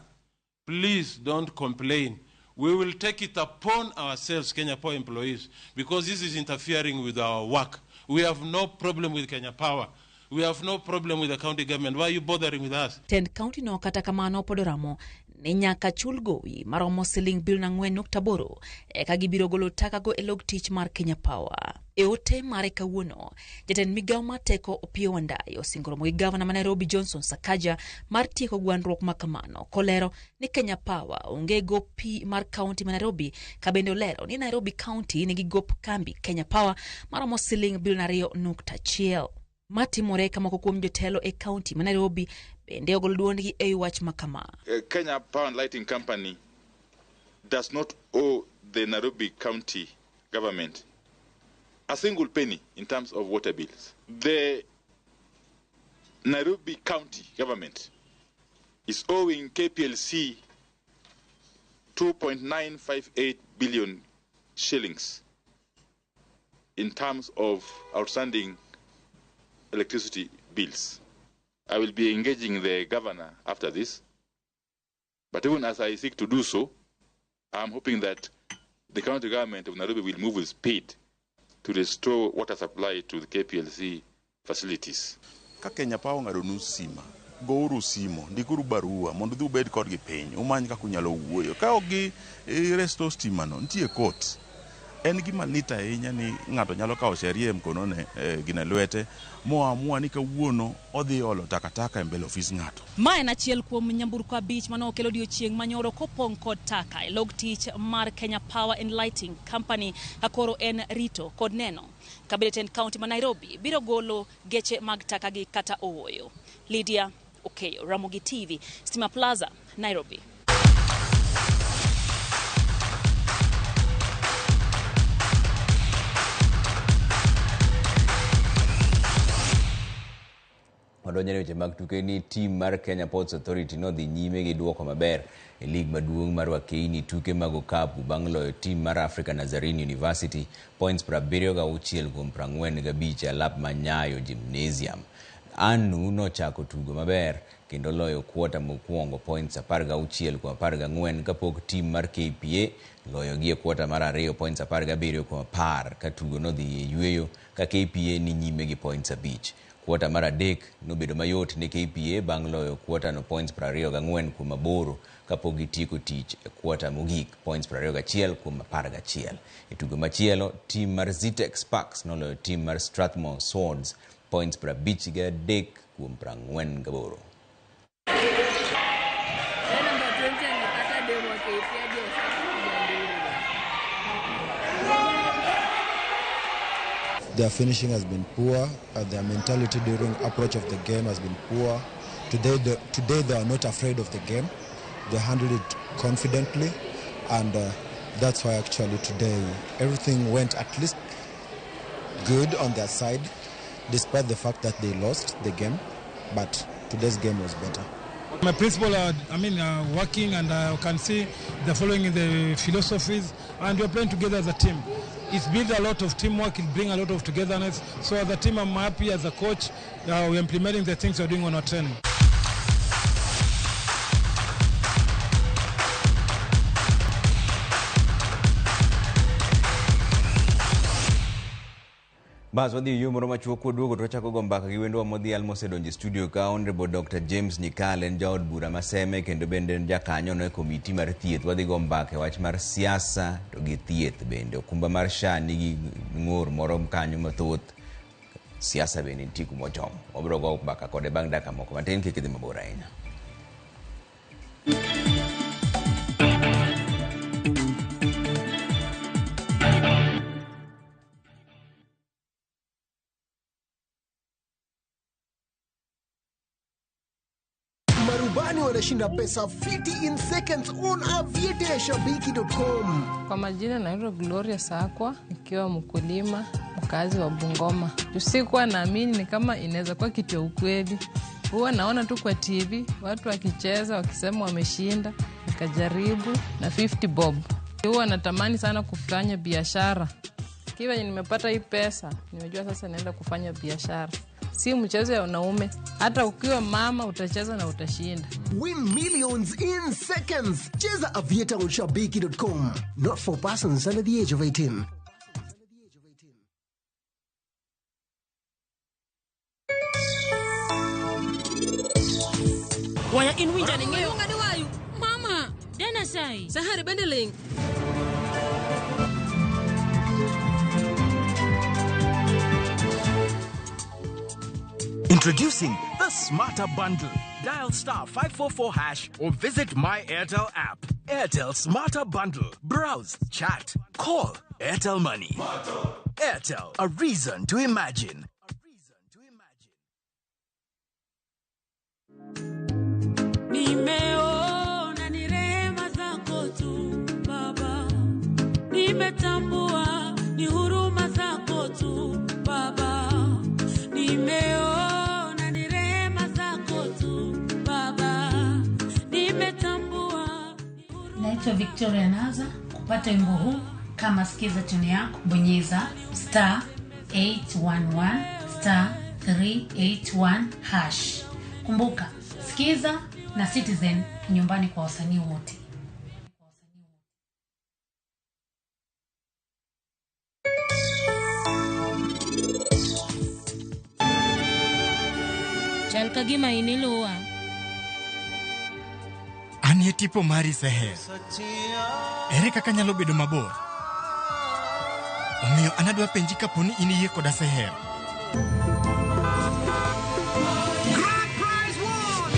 Please don't complain. We will take it upon ourselves, Kenya Power employees, because this is interfering with our work. We have no problem with Kenya Power. We have no problem with the county government. Why are you bothering with us? Tend kaunti no kata kamano pod oramo ni nyaka chul gowi maromo siling bilion 4.8 eka gibiro golo takago e log tich mar Kenya Power. E ote mare kawuono, jatend migawo mar teko Opiyo Wandayi osingo romo gi gavana ma Nairobi Johnson Sakaja mar tieko gwandruok ma kamano, kolero ni Kenya Power onge gop pi mar kaunti ma Nairobi, ka bende olero ni Nairobi County nigi gop kambi Kenya Power maromo siling bilion 2.1. Matimore ka moko kuom jotelo e kaunti ma Nairobi bende ogolo duondgi e wach ma kama. Kenya Power and Lighting Company does not owe the Nairobi County government a single penny in terms of water bills. The Nairobi County government is owing KPLC 2.958 billion shillings in terms of outstanding electricity bills. I will be engaging the governor after this, but even as I seek to do so, I'm hoping that the county government of Nairobi will move with speed to restore water supply to the KPLC facilities. Ka Kenya Power ong'ado stima, gouru simo, ndikuru barua mondo udhi ubed kodgi piny, umany kaka unyalo wuoyo. Ka ok gi restore stima no, nitie court. En gima lit ahinya ni ng'ato nyalo kawo sheria e mkonone gine lwete moamua ni kawuono odhi olo takataka e mbele ofis ng'ato. Ma en achiel kuom nyamburko 5 mane okel odiochieng' manyoro kopong' kod taka e log tich mar Kenya Power and Lighting Company, ka koro en rito kod neno ka bende tend kaunti ma Nairobi biro golo geche mag taka gi kata ooyo. Lydia Okeyo, Ramogi TV, Stima Plaza, Nairobi. Wadonjo e weche mag tuke ni tim mar Kenya Ports Authority nodhi nyime gi duoko maber e lig maduong' mar Wakeini tuke mag okapu bang' loyo tim mar Africa Nazarene University points 76 kuom 45 e alap ma Nyayo Gymnasium. Anu nochako tugo maber kendo loyo kwota mokwongo points 16 kuom 14 kapok tim mar KPA loyo gi e kwota mar ariyo points 17 kuom 10 ka tugo nodhi e yweyo ka KPA ni nyime gi points 5. Kwota mar adek nobedo mayot ne KPA bang' loyo kwota no points 24 kuom 8 kapok gitieko tich e kwota mogik points 21 kuom 11. E tugo machielo, tim mar Zitex Sparks noloyo tim mar Strathmore Swords points 53 kuom 48. Their finishing has been poor. Their mentality during approach of the game has been poor. Today they are not afraid of the game. They handled it confidently, and that's why actually today everything went at least good on their side, despite the fact that they lost the game. But today's game was better. My principal are, working, and I can see they're following the philosophies, and we're playing together as a team. It's built a lot of teamwork, it brings a lot of togetherness. So as a team, I'm happy. As a coach, we're implementing the things we're doing on our training. Bas wadhi yo moro machuok kwaduogo to wachako go mbaka gi wendwa modhial mosedonjo e studio ka Honorable Dr. James Nyikal en jaod bura ma Seme kendo bende en jakanyo no e komiti mar thieth. Wadhi go mbaka e wach mar siasa to gi thieth bende. Okumba mar SHA nigi ng'ur moro kanyo mathoth. Siasa bende nitie kumochomo. Wabiro go mbaka kode bang' dakika moko matin, kik idhi mabor ahinya. Marubani wanashinda pesa fiti in seconds on aviateashabiki.com. Kwa majina naitwa Gloria Sakwa, nikiwa mkulima mkazi wa Bungoma. Sikuwa naamini ni kama inaweza kuwa kitu ya ukweli. Huwa naona tu kwa TV watu wakicheza wakisema wameshinda, nikajaribu na 50 bob. Huwa natamani sana kufanya biashara. Kiwa nimepata hii pesa, nimejua sasa naenda kufanya biashara. Si mchezo ya wanaume, hata ukiwa mama utacheza na utashinda. Win millions in seconds. Cheza Aviator on Shabiki.com. Not for persons under the age of 18. Waya in winja ni ng'eyo. Mama, dana sai. Sahari bende ling. Introducing the Smarter Bundle. Dial star 544 hash or visit My Airtel app. Airtel Smarter Bundle. Browse, chat, call. Airtel Money. Airtel, a reason to imagine. Nimeona ni rehema zako tu Baba, nimetambua ni huruma zako tu Baba, nimeona ni rehema zako tu Baba, nimetambua. Naitwa Victoria Naza. Kupata wimbo huu kama sikiza tune yako, bonyeza star 811 star 381 hash. Kumbuka, sikiza na Citizen nyumbani kwa wasanii wote. Chal ka gima in iluwa. Anie tipo mari Seher. Ere kaka nyalo bedo mabor? Omiyo an adwa penji kapo ni in iyie koda Seher. Grand prize won!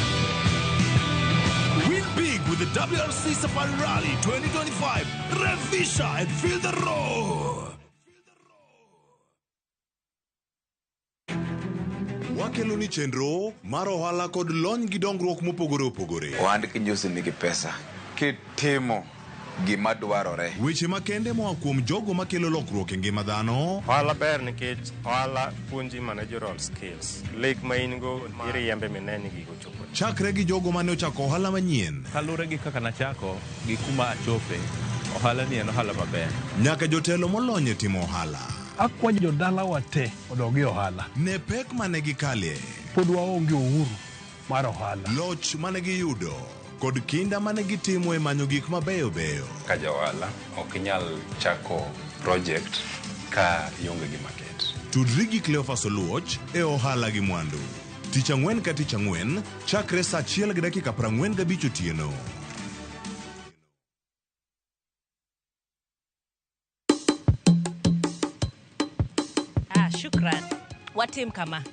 Win big with the WRC Safari Rally 2025. Revisha and feel the roar. Wakelo ni chenro mar ohala kod lony gi dongruok mopogore opogore. Ohand kinjusi nigi pesa kitimo gima dwarore. Weche makende moa kuom jogo makelo lokruok e ngima dhano. Ohala ber nikech ohala puonji managerial skills. Lek ma in go iriembe mine ni gigo chopo. Chakre gi jogo mane ochako ohala manyien. Kaluwore gi kaka nachako gi kuma achope, ohala ni en ohala maber. Nyaka jotelo molony e timo ohala. Akwayo jodalawa te odog e ohala. Ne pek mane gikalie. Pod waonge uhuru mar ohala. Loch mane giyudo kod kinda mane gitimo e manyo gik mabeyo beyo. Ka ja ohala ok inyal chako project ka ionge gi market. Tudri gi Cleophas Oluoch e ohala gi mwandu. Tich ang'wen ka tich ang'wen chakre saa 1:45 otieno. Shukran. Watim kama.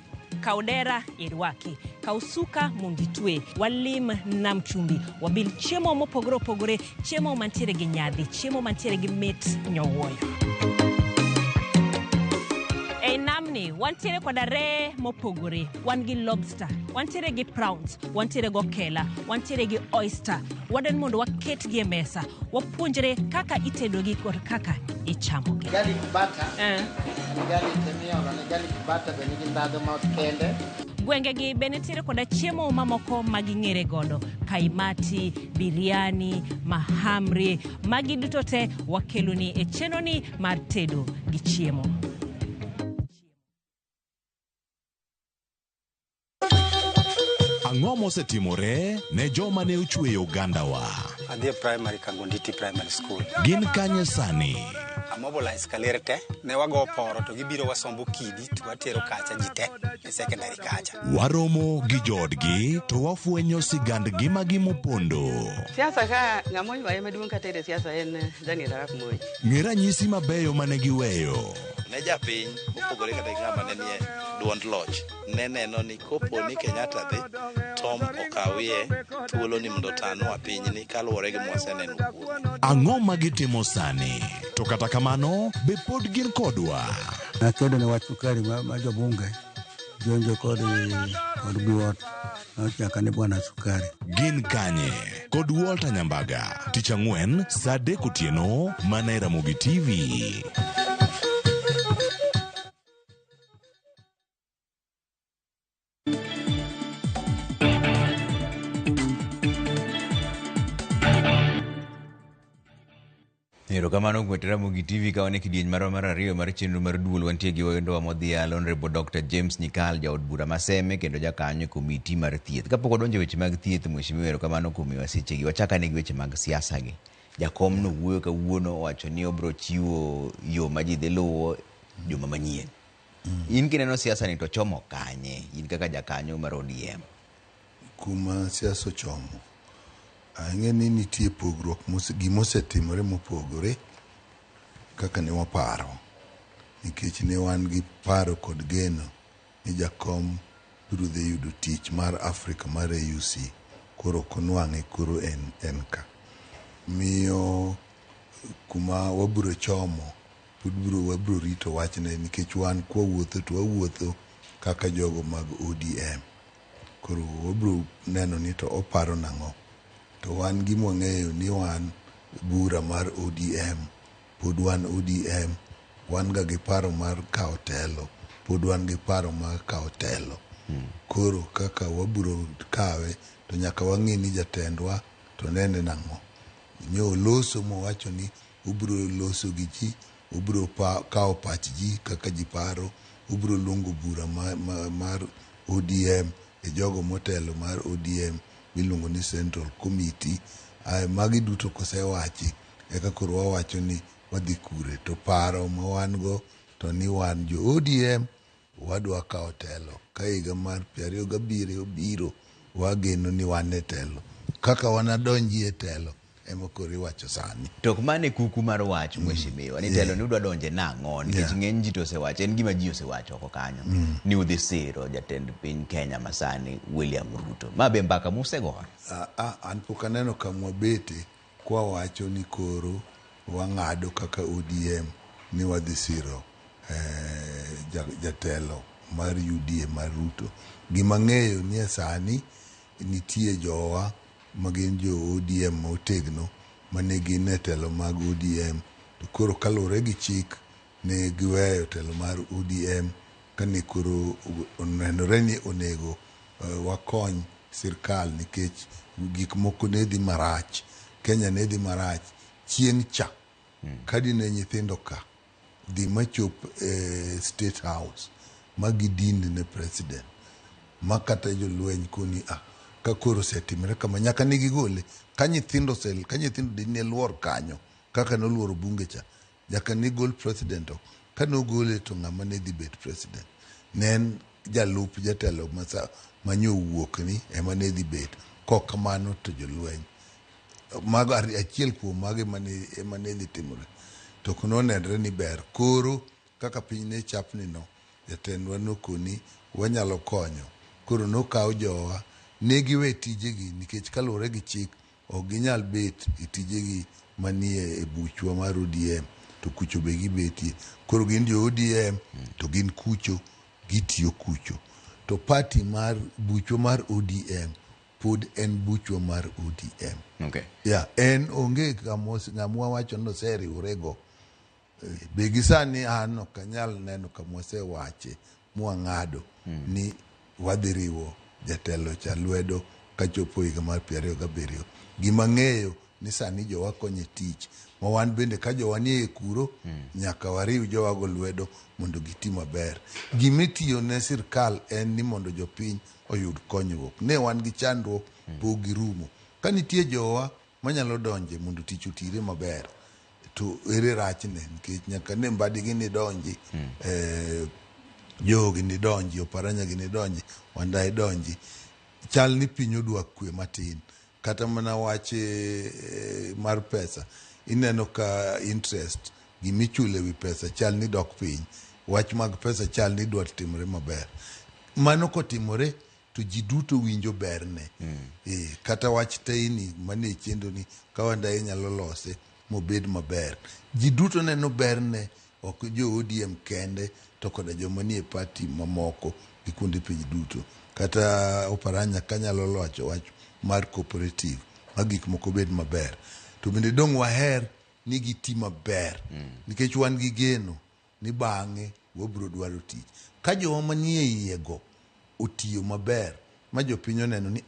Kaudera irwaki, kausuka monditwe, walim nam chumbi, wabil chiemo mopogore opogore, chiemo mantiere gi nyadhi, chiemo mantiere gi mit nyowuoyo. E namni, wantiere koda ree mopogore, wan gi lobster, wantiere gi prawns, wantiere go okela, wantiere gi oyster. Wadwaro mondo waketgi e mesa, wapuonjre kaka itedogi kod kaka ichamogi. Garlic butter. Garlic miolo ne garlic butter be nigi ndhadhu ma kende. Gwengegi be nitiere koda chiemo mamoko ma ging'ere godo, kaimati, biryani, mahamri. Magi duto te wakeloni e chenroni mar tedo gi chiemo. Ang'o mosetimore ne joma ne ochweyo ogandawa? Adhi e primary Kangonditi Primary School. Gin kanye sani? Amobilize kaler te, ne wago poro to gibiro wasombo kidi to watero kacha ji te e secondary kacha. Waromo gi joodgi to wafwenyo sigand ngimagi mopondo. Siasa ka ng'ama oywaye maduong' kata e siasa en Daniel Arap Moi. Ng'e ranyisi mabeyo mane giweyo. Ne japiny mopogore kata gi ng'ama ne nie duond loch ne neno ni kopo ni Kenyatta dhi Tom okawie thuolo ni mondo otanwa pinyni kaluwore gi mwaseneno kuome. Ang'o ma gitimo sani? To kata kamano, be pod gin kodwa? Nakedo ne wach sukari ma jobunge jonjo kod Biwott nochaka ni bwana sukari. Gin kanye? Kod Walter Nyambaga. Tich ang'wen saa 3 otieno mana e Ramogi TV. Erokamano kuom Ramogi TV ka wan e kidieny marwa mar ariyo mar chenro mar duol wantie gi wendowa modhial Honorable Dr. James Nyikal jaod bura ma Seme kendo jakanyo e komiti mar thieth. Kapok wadonjo e weche mag thieth, mheshimiwa erokamano kuom miyowa sechegi. Wachak ane gi weche mag siasa gi. Jakom no wuoyo kawuono owacho ni obiro chiwo yo ma ji dhi luwo juma manyien. In kineno siasa ni to chomo kanye? In kaka jakanyo mar ODM. Kuma siasa ochomo, ang'e ni nitie pogruok gimosetimore mopogore kaka ne waparo. Nikech ne wan gi paro kod geno ni jakom biro dhi yudo tich mar Africa mar AUC koro ok onwang'e koro en ka. Miyo kuma wabiro chomo pod wabiro rito wachne nikech wan kwawuotho to wawuotho kaka jogo mag ODM. Koro wabiro neno ni to oparo nang'o. To wan gima wang'eyo ni wan bura mar ODM, pod wan ODM, wan ga gi paro mar kawo telo, pod wan gi paro mar kawo telo. Koro kaka wabiro kawe to nyaka wang'e ni jatendwa to nene nang'o. Nyo oloso mowacho ni obiro loso gi ji, obiro kawo pach ji kaka ji paro, obiro luongo bura mar ODM e jogo motelo mar ODM miluongo ni Central Committee. Ae magi duto kosewachi eka koro wawacho ni wadhi kure. To paro ma wan go to ni wan jo ODM wadwa kawo telo. Ka higa mar 27 biro, wageno ni wan e telo. Kaka wanadonji e telo ema koro iwacho sani. To ok mano e kuku mar wach mheshimiwa, ni telo ni udwa donje nang'o nikech ng'eny ji to osewacho, en gima ji osewacho oko kanyo ni udhi siro jatend piny Kenya masani William Ruto. Ma be mbaka musegoyo? An pok aneno kamwabete kwawacho ni koro wang'ado kaka ODM ni wadhi siro jatelo mar UDA mar Ruto. Gima ng'eyo ni e sani nitie jowa magin jo ODM motegno mane gin e telo mag ODM to koro kaluwore gi chik ne giweyo telo mar ODM kane koro onenore ni onego wakony sirkal nikech gik moko ne dhi marach. Kenya ne dhi marach chieng' cha kadine nyithindo ka dhi machop State House ma gidin ne president ma kata jolweny koni ka koro osetimore kama nyaka ne gigole ka nyithindo dine luor kanyo kaka noluoro bunge cha nyaka ne gol president oko. Ka nogole to ng'ama ne dhi bet president ne en jalup jatelo manyo wuok ni ema ne dhi bet kok kamano to jolweny mago achiel kuom mago ema ne dhi timore to ok nonenre ni ber. Koro kaka piny ne chapni no jatendwa nokoni wanyalo konyo koro nokaw jowa ne giwe tijegi nikech kaluwore gi chik ok ginyal bet e tijegi manie e buchwa mar ODM to kucho be gibetie. Koro gin jo ODM to gin kucho gitiyo kucho to party mar buchwa mar ODM pod en buchwa mar ODM. Okay. Yeah, en onge ng'ama wacho ni oseriwrego. Be gi sani an ok anyal neno kama wasewache mwang'ado ni wadhi riwo jatelo cha lwedo kachopo higa mar 27. Gima ng'eyo ni sani jowa konye tich ma wan bende ka jowa nie kuro nyaka wariw jowago lwedo mondo giti maber. Gimitiyo ne sirkal en ni mondo jopiny oyud konyruok. Ne wan gi chandruok pok girumo. Ka nitie jowa manyalo donje mondo tich otire maber to ere rachne nikech nyaka ne Mbadi gi ni donji, Joho gi ni donji, Oparanya gi ni donji, Wandayi donji. Chal ni piny odwa kwe matin. Kata mana wach mar pesa ineno ka interest gimichulo ewi pesa chal ni dok piny. Wach mag pesa chal ni dwa timore maber. Mano kotimore to ji duto winjo berne. Kata wach teyni manie chenro ni ka Wandayi nyalo lose mobed maber. Ji duto neno berne, ok jo ODM kende to koda joma nie party mamoko gi kuonde piny duto. Kata Oparanya kanyalo locho wach mar cooperative ma gik moko bed maber. To bende dong' waher ni giti maber nikech wan gi geno ni bang'e wabiro dwaro tich. Ka jowa manie iye go otiyo maber ma jopiny oneno ni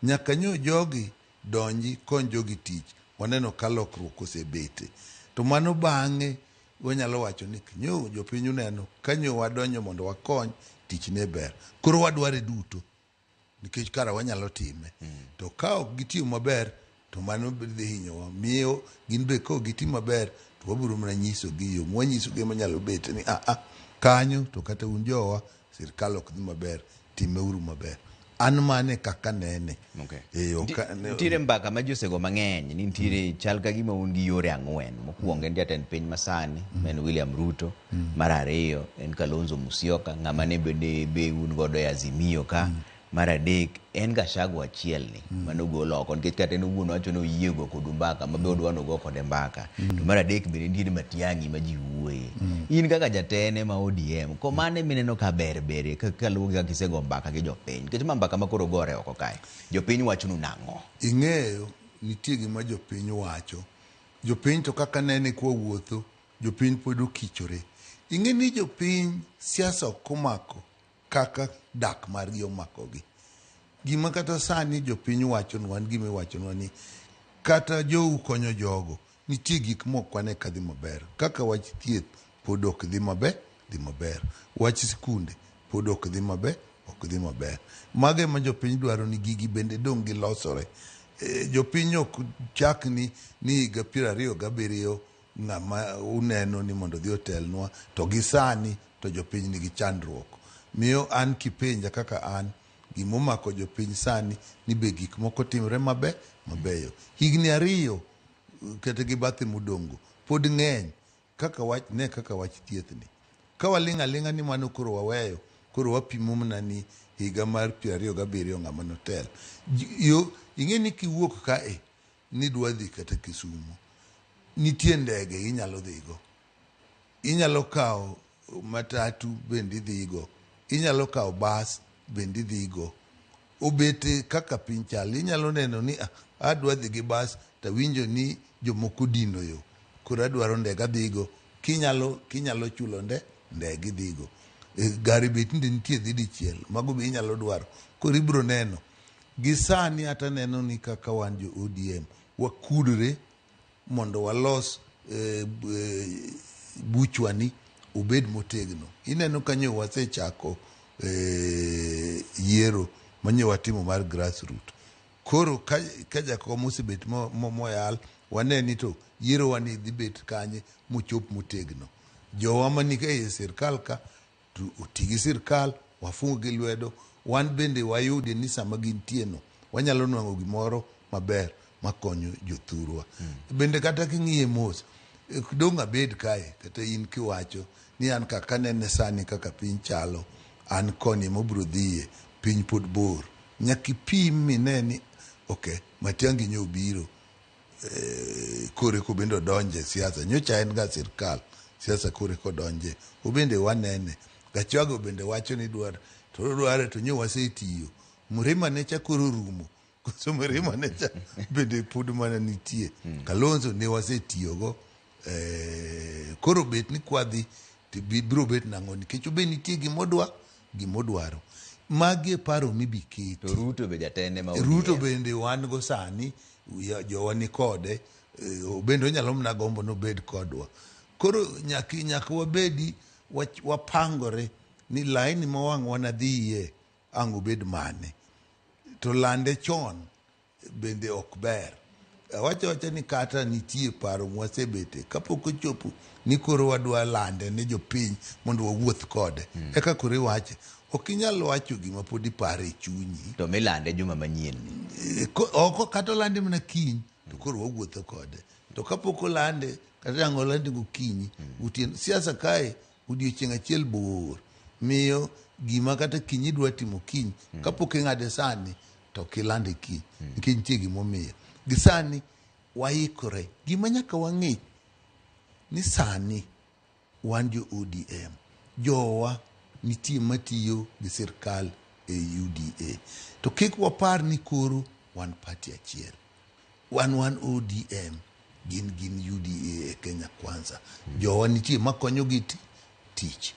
nyaka nyo jogi donji kony jogi tich. Waneno ka lokruok osebete. To mano bang'e wanyalo wacho ni nyo jopiny uneno ka nyo wadonjo mondo wakony tich ne ber. Koro wadware duto nikech kara wanyalo time. To ka ok gitiyo maber to mano dhi hinyowa. Miyo gin be ka ok gitiyo maber to wabiro mana nyisogi yo mwanyisogi manyalo bet ni a a kanyo to kata un jowa sirkal ok dhi maber timeuru maber. An mane kaka nene. Okay. E, ok ane- Nitiere mbaka ma ji osego mang'eny ni nitiere chal ka gima un gi yore ang'wen. Mokwongo en jatend piny masani ma en William Ruto. Mar ariyo en Kalonzo Musyoka ng'ama ne bende be un godo e Azimio ka. Mar adek en Gachagua achiel ni manogol oko nikech kata en owuon owacho ni oyie go kodu mbaka ma be odwa nogo kode mbaka. To mar adek bende nitiere Matiang'i ma ji wuoye. In kaka jatene ma ODM, ko mane mineno ka ber berie kaluwo gi kaka isego mbaka gi jopiny? Nikech ma mbaka ma koro gore oko kae. Jopiny wachonu nang'o? Ing'eyo nitie gima jopiny wacho. Jopiny to kaka nene kwawuotho, jopiny pod okichore. Ing'e ni jopiny siasa ok omako kaka dak margi omakogi. Gima kata sani jopiny wachonwa en gima iwachonwa ni kata jou konyo jogo, nitie gik mok wane ka dhi maber. Kaka wach thieth pod ok dhi maber, dhi maber. Wach sikunde pod ok dhi maber, ok dhi maber. Mago ema jopiny dwaro ni gigi bende dong' gilosore. Jopiny ok chak ni ni higa 27 ng'ama uneno ni mondo odhi otelnwa to gi sani to jopiny nigi chandruok. Miyo an kipenja kaka an gimomako jopiny sani ni be gik moko timre mabe mabeyo. Higni 2 kata gi bathe modongo pod ng'eny kaka wach ne kaka wach thieth ni. Ka waling' aling'a ni mano koro waweyo koro wapimo mana ni higa mar 27 ng'ama notel. Yo ing'e ni kiwuok kae ni dwa dhi kata Kisumu nitie ndege inyalo dhigo. Inyalo kawo matatu bende idhigo. Inyalo kawo bas bende idhigo. Obet kaka piny chal. Inyalo neno ni adwa dhi gi bas tawinjo ni jomoko dino yo. Koro adwaro ndege adhigo. Kinyalo chulo ndege idhigo. Gari be tinde nitie dhi dichiel. Mago be inyalo dwaro. Koro ibiro neno. Gi sani ata neno ni kaka wan jo ODM wakudre mondo walos buchwani obed motegno. Ineno kanyo wasechako yiero manyo watimo mar grassroot. Koro ka jakom osebet moyal wane ni to yiero wani dhi bet kanye mochop motegno. Jowa mani e sirkal ka to oti gi sirkal wafung gi lwedo wan bende wayudi ni sama gintie no wanyalo nwang'o gimoro maber makonyo jothurwa. Bende kata king'iye mos dong' abed kae kata in kiwacho ni an kaka nene sani kaka piny chalo an koni mobiro dhiye piny pod bor. Nyaka ipim mine ni okay Matiang'i nyo obiro kore ko bende odonje siasa nyocha en ga sirkal siasa kore kodonje obende wanene. Gachagua bende wacho ni dwar to dware to nyo wasetiyo. Mrima ne cha koro rumo. Koso Mrima ne cha bende pod mana nitie. Kalonzo ne wasetiyogo koro bet ni kwadhi to biro bet nang'o nikech obe nitie gimodwaro. Magi e paro mibiketi. To Ruto be jatende ma Ruto bende wan go sani jowa ni kode bende onyalo mana gombo nobed kodwa. Koro nyaka wabedi wapangore ni laini ma wang' wanadhiye ang' obed mane. To lande chon bende ok ber. Awacho awacha ni kata nitie paro mwasebete kapok ochopo ni koro wadwa lande ne jopiny mondo wawuoth kode. Eka koro iwache. Ok inyal wacho gima pod iparo e chunyi. To milande juma manyien. Oko kata olande mana kiny to koro wawuotho kode. To kapok olande kata ang' olande gokinyi otieno. Siasa kae odiochieng' achiel bor. Miyo gima kata kiny idwa timo kiny kapok ing'ade sani to ok ilande kiny nikech nitie gimomiyo. Gi sani waikore. Gima nyaka wang'e ni sani wan jo ODM. Jowa nitie matiyo gi sirkal e UDA. To kik wapar ni koro wan party achiel. Wan ODM gin UDA e Kenya Kwanza. Jowa nitie makonyo gi tich.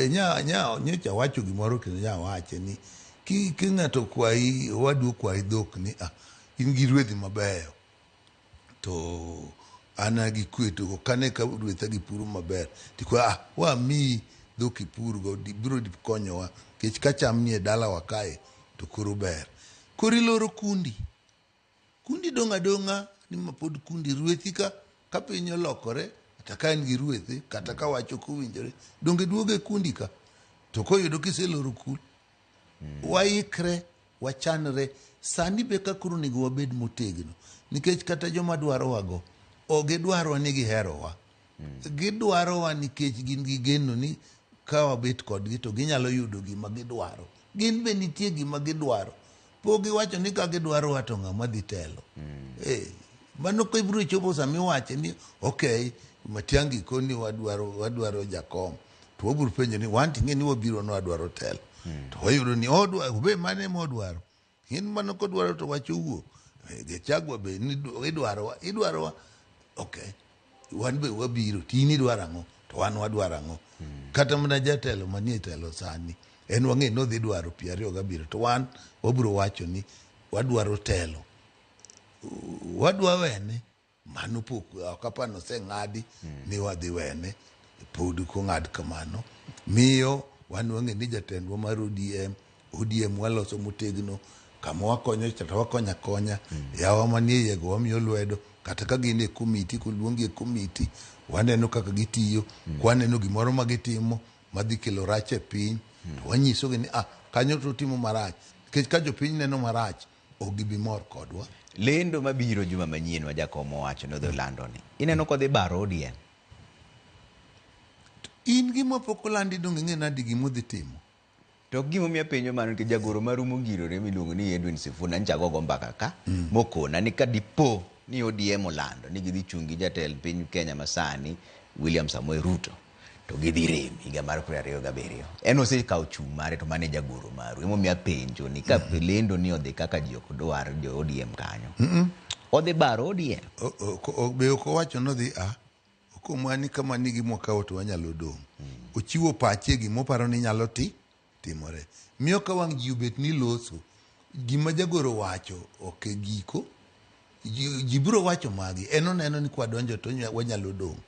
Nyocha wacho gimoro kendo nya wache ni ki ng'ato kwayi owadu okwayi dhok ni in gi rwedhi mabeyo to An gi kwe to ok ane ka rwetha gi puro maber. Tikwa ah, wamiyi dhok ipurgo biro konyowa nikech ka cham nie dalawa kae to koro ber. Koro iloro kundi. Kundi dong' adong'a ni ma pod kundi rwethi ka ka piny olokore kata ka en gi rwethe kata ka wach ok owinjore donge duogo e kundi ka to koyudo kiseloro kul waikre wachanre sani be ka koro onego wabed motegno nikech kata joma dwarowago ok gidwarwa ni giherowa gidwarowa nikech gin gi geno ni ka wabet kodgi to ginyalo yudo gima gidwaro gin be nitie gima gidwaro pok giwacho ni ka gidwarowa to ng'ama dhi telo Eh, mano ka ibiro chopo sama iwache ni ok Matiang'i koni wadwaro wadwaro jakom to wabiro penjo ni wan ting'e ni wabiro ni wadwaro telo to wayudo ni odwa be mane modwaro in mano kodwaro to wach owuok Eh, Gachagua be ni idwarowa idwarowa ok wan be wabiro to in idwaro ang'o to wan wadwaro ang'o kata mana jatelo manie telo sani en wang'e ni odhi dwaro 27 to wan wabiro wacho ni wadwaro telo wadwa wene mano pok ok apar ni oseng'adi ni wadhi wene pod kong'ad kamano miyo wan wang'e ni jatendwa mar ODM ODM waloso motegno kama wakonyo cha to wakonyo akonya yawa manie iye go wamiyo lwedo kata ka gin e komiti koluongi e komiti waneno kaka gitiyo kwaneno gimoro ma gitimo madhi kelo rach e piny to wanyisogi ni ah kanyo to utimo marach nikech ka jopiny neno marach ok gibi mor kodwa Lendo mabiro juma manyien ma jakom owacho ni odhi olando ni. Ineno kodhi baro ODM. In gima pok olandi donge ing'e nadi gima odhi timo. To ok gimomiyo apenjo mano nikech jagoro maru mongirore miluongo ni Edwin Sifuna nyicha agogo mbaka ka mokona ni ka dipo ni ODM olando ni gidhi chung' gi jatend piny Kenya masani William Samoei Ruto to gidhi rem higa mar 27. En osekawo chung' mare to mano e jagoro maru. Emomiyo apenjo ni ka lendo ni odhi kaka ji ok dwar jo ODM kanyo. Odhi baro ODM. Be ok owacho ni odhi a okomwa ni kama ni gima wakawo to wanyalo dong'. Ochiwo pache gima oparo ni nyalo ti timore. Miyo ka wang' ji obet ni loso, gima jagoro wacho ok e giko. Ji biro wacho magi, en oneno ni kwadonjo to wanyalo dong'.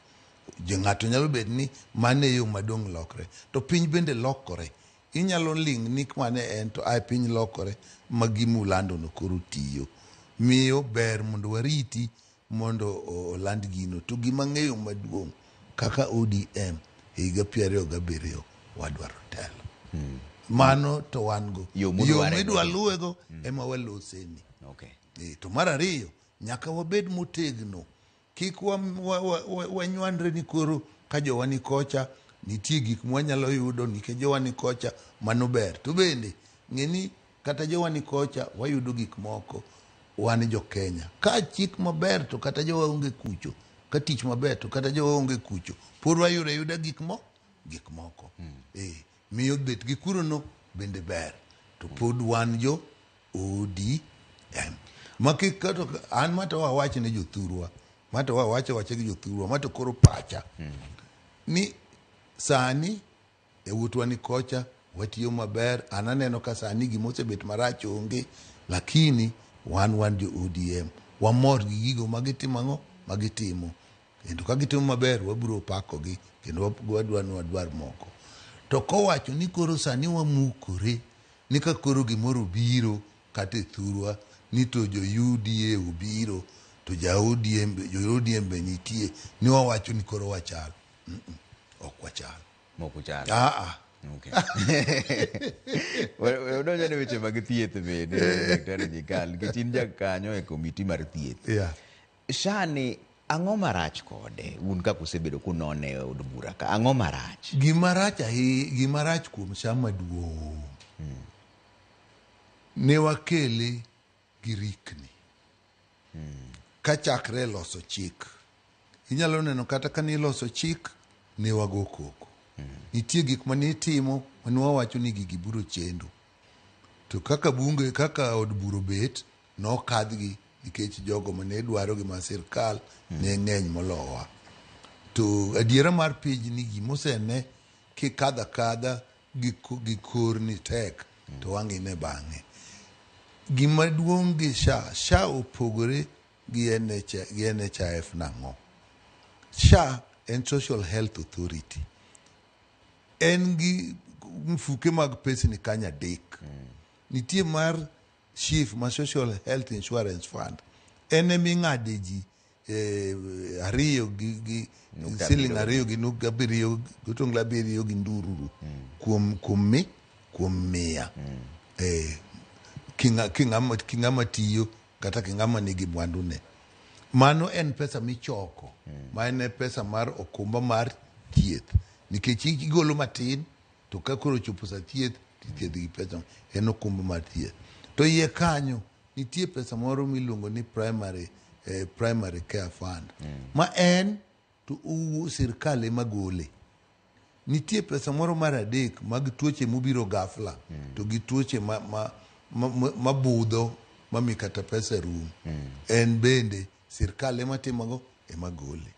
Jo ng'ato nyalo bet ni mano e yo madong' lokre. To piny bende lokore. Inyalo ling' ni mane en to ae piny lokore ma gima ulandono koro tiyo. Miyo ber mondo wariti mondo oland gino. To gima ang'eyo maduong' kaka ODM e higa 27 wadwaro telo. Mano to wan go. Yo mudware Yo midwa go. luwego ema waloseni. Okay. To mar ariyo, nyaka wabed motegno. Kik wanywandre ni koro ka jowa ni kocha, nitie gik mwanyalo yudo nikech jowa ni kocha, mano ber. To bende, ng'e ni kata jowa ni kocha, wayudo gik moko, wan jo Kenya. Ka chik maber to kata jowa onge kucho, ka tich maber to kata jowa onge kucho, pod wayudo ayuda gik moko. Miyo bet gi kurono bende ber. To pod wan jo ODM. Ma kik kato an ma to wawach ne jothurwa, ma to wawacho wacha gi jothurwa, ma to koro pacha. Ni sani yawuotwa ni kocha watiyo maber, an aneno ka sani gima osebet marach onge, lakini wan jo ODM wamor gi gigo ma gitimo ang'o ma gitimo. Kendo ka gitimo maber wabiro pakogi kendo wadwa ni wadwar moko. To kowacho ni koro sani wamukore ni ka koro gimoro obiro kata e thurwa ni to jo UDA obiro to ja ODM jo ODM be nitie ni wawacho ni koro wachal. Ok wachal. Mok uchal. Okay. Odonjo ne weche mag thieth bende, Daktari Nyikal, nikech in jakanyo e komiti mar thieth. SHA ni ang'o marach kode? Un kaka usebedo kunone e od bura ka, ang'o marach? Gima rach ahinya, gima rach kuom SHA maduong' ne wakele gi rikni. Kachakre e loso chik. Inyalo neno kata ka niloso chik, ne wago koko. Nitie gik mane itimo mane wawacho ni gigi biro chendo. To kaka bunge, kaka od bura obet, nokadhgi nikech jogo mane dwaro gi ma sirkal ne ng'eny molowa. To adiera mar piny ni gimosene kikadho akadha gi kor ni tek to wang' ine bang'e. Gima duong' gi SHA, SHA opogore gi NHIF nang'o? SHA en Social Health Authority. En gi mfuke mag pesni kanyo adek. Nitie mar SHIF ma Social Health Insurance Fund. En ema ing'ade ji eh, ariyo gi, gi Nukta siling abiriyo. ariyo gi nukta abiriyo gotonglo abiriyo gi ndururu kuom kuom mi kuom mia eh, king'a- king'ama king'ama tiyo kata king'ama nigi mwandune mano en pesa michoko ma en pesa mar okumba mar thieth nikech igolo matin to ka koro ochopo sa thieth tithiedhi gi pesa en okumba mar thieth to iye kanyo nitie pesa moro miluongo ni primary, eh, primary care fund ma en to owuo sirkal ema gole nitie pesa moro mar adek mag tuoche mobiro gafla to gi tuoche ma, ma, ma, ma, mabudho mami kata pesa rum en bende sirkal ema timogo ema gole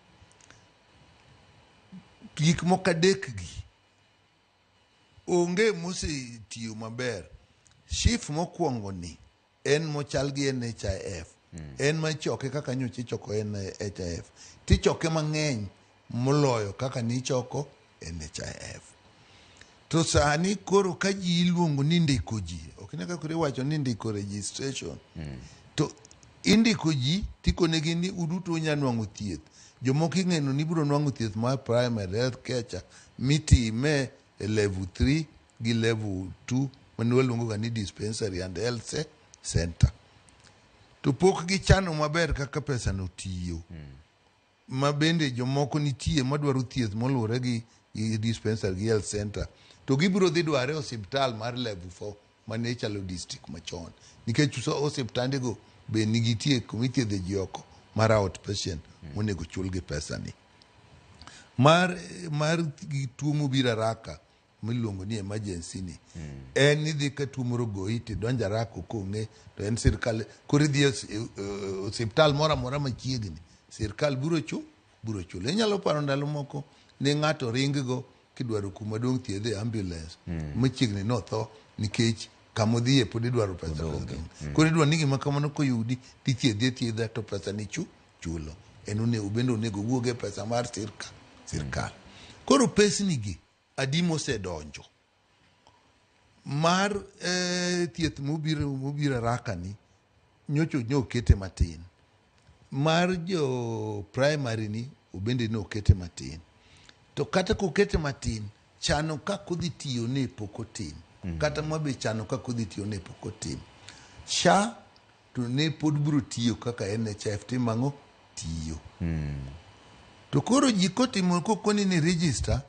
gik moko adek gi onge mosetiyo maber shif mokwongo ni en mochal gi NHIF en ma ichoke kaka nyocha ichoko NHIF tichoke mang'eny moloyo kaka nichoko NHIF to sani koro ka ji iluongo ni ndiko ji ok ine kaka koro iwacho ni ndiko registration to indiko ji tikonegi ni uduto unya nwang'o thieth jomoko ing'eno ni ibiro nwang'o thieth mar primary health care cha mitime e level 3 gi level 2 mane waluongo ga ni dispensary and health center to pok gichano maber kaka pesa no tiyo ma bende jomoko nitie madwaro thieth moluwore gi, gi dispensary gi health center to gibiro dhi dware e osiptal mar level 4 mane chalo district machon nikech osiptandego be nigitie kumithiedhe ji oko mar outpatient monego chul gi pesa ni mar mar gi tuo mobiro haraka miluongo ni emergency ni en idhi ka tuo moro goyi tidonjo haraka ok ong'e to en sirkal koro idhi e os- e- e- osiptal moro amora machiegni sirkal biro chu biro chulo inyalo paro ndalo moko ne ng'ato ring go kidwaro kuma dong' thiedhe e ambulance machiegni notho nikech kamodhiye pod idwaro pesa pesa koro idwaro ni gima kamano koyudi tithiedhi athiedha to pesa ni chu chulo en onego bende onego wuog e pesa mar sirka sirkal koro pesni gi adi mosedonjo mar eh, thieth mobiro mobiro haraka ni nyocha nyo okete matin mar jo primary ni obende ne okete matin to kata kokete matin chano kaka odhi tiyo ne pok otim kata mabe chano kaka odhi tiyo ne pok otim SHA to ne pod biro tiyo kaka NHIF timo ang'o tiyo to koro ji kotimo kokoni ni register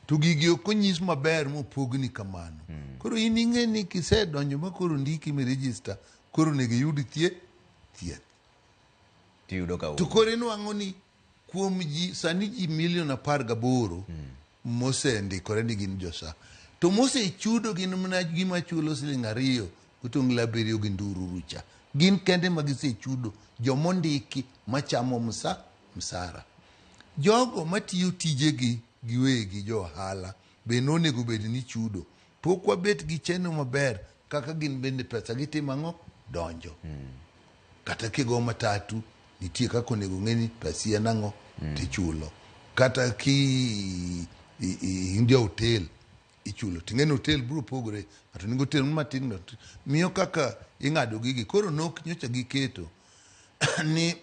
to gigi ok onyis maber mopogni kamano koro in ing'e ni kisedonjo ma koro ndiki mi register koro onego iyud thieth thieth tiyudo ka to koro inwang'o ni kuom ji sani ji milion 18 mosendikore ni gin josa to mosechudo gin mana gima chulo siling 2 otonglo 7 gi ndururu cha gin kende ma gisechudo jomondiki machamo msa msara jogo matiyo tijegi giwegi jo ohala be nonego bed ni chudo pok wabet gi cheno maber kaka gin bende pesa gitimo ang'o donjo kata kigo matatu nitie kaka onego ng'e ni pesi en ang'o tichulo kata ki in ja hotel ichulo ting'e ni hotel biro pogore ng'ato nigi hotel matin ng'ato miyo kaka ing'ado gigi koro nok nyocha giketo ni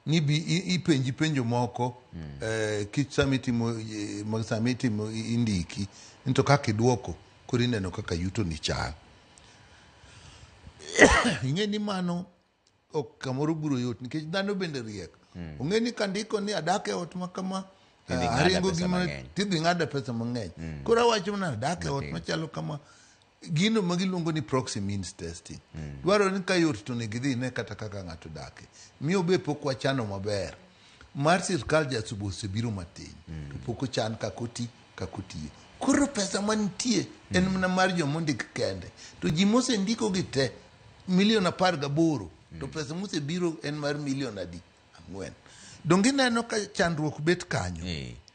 ni bi ipenji penjo moko eh, ki sama itimo eh, ma sama itimo indiki ni to kaka iduoko koro ineno kaka yuto ni chal ing'e ni mano ok kamoro biro yot nikech dhano bende riek ong'e ni kandiko ni adak e ot ma kama Tidhi ah, ng'ada aringo pesa gima mang'eny. tidhi ng'ada pesa mang'eny koro awacho mana adak e ot Matin. machalo kama gino ma giluongo ni proxy means testing dwarore ni ka yot to onego idhi ine kata kaka ng'ato dake miyo be pok wachano maber mar sirkal jasubo osebiro matin to pok ochan kaka oti kaka otiyo koro pesa mantie en mana mar jomondik kende to ji mosendiko gi te milion 18 to pesa mosebiro en mar milion adi 4 donge ineno ka chandruok bet kanyo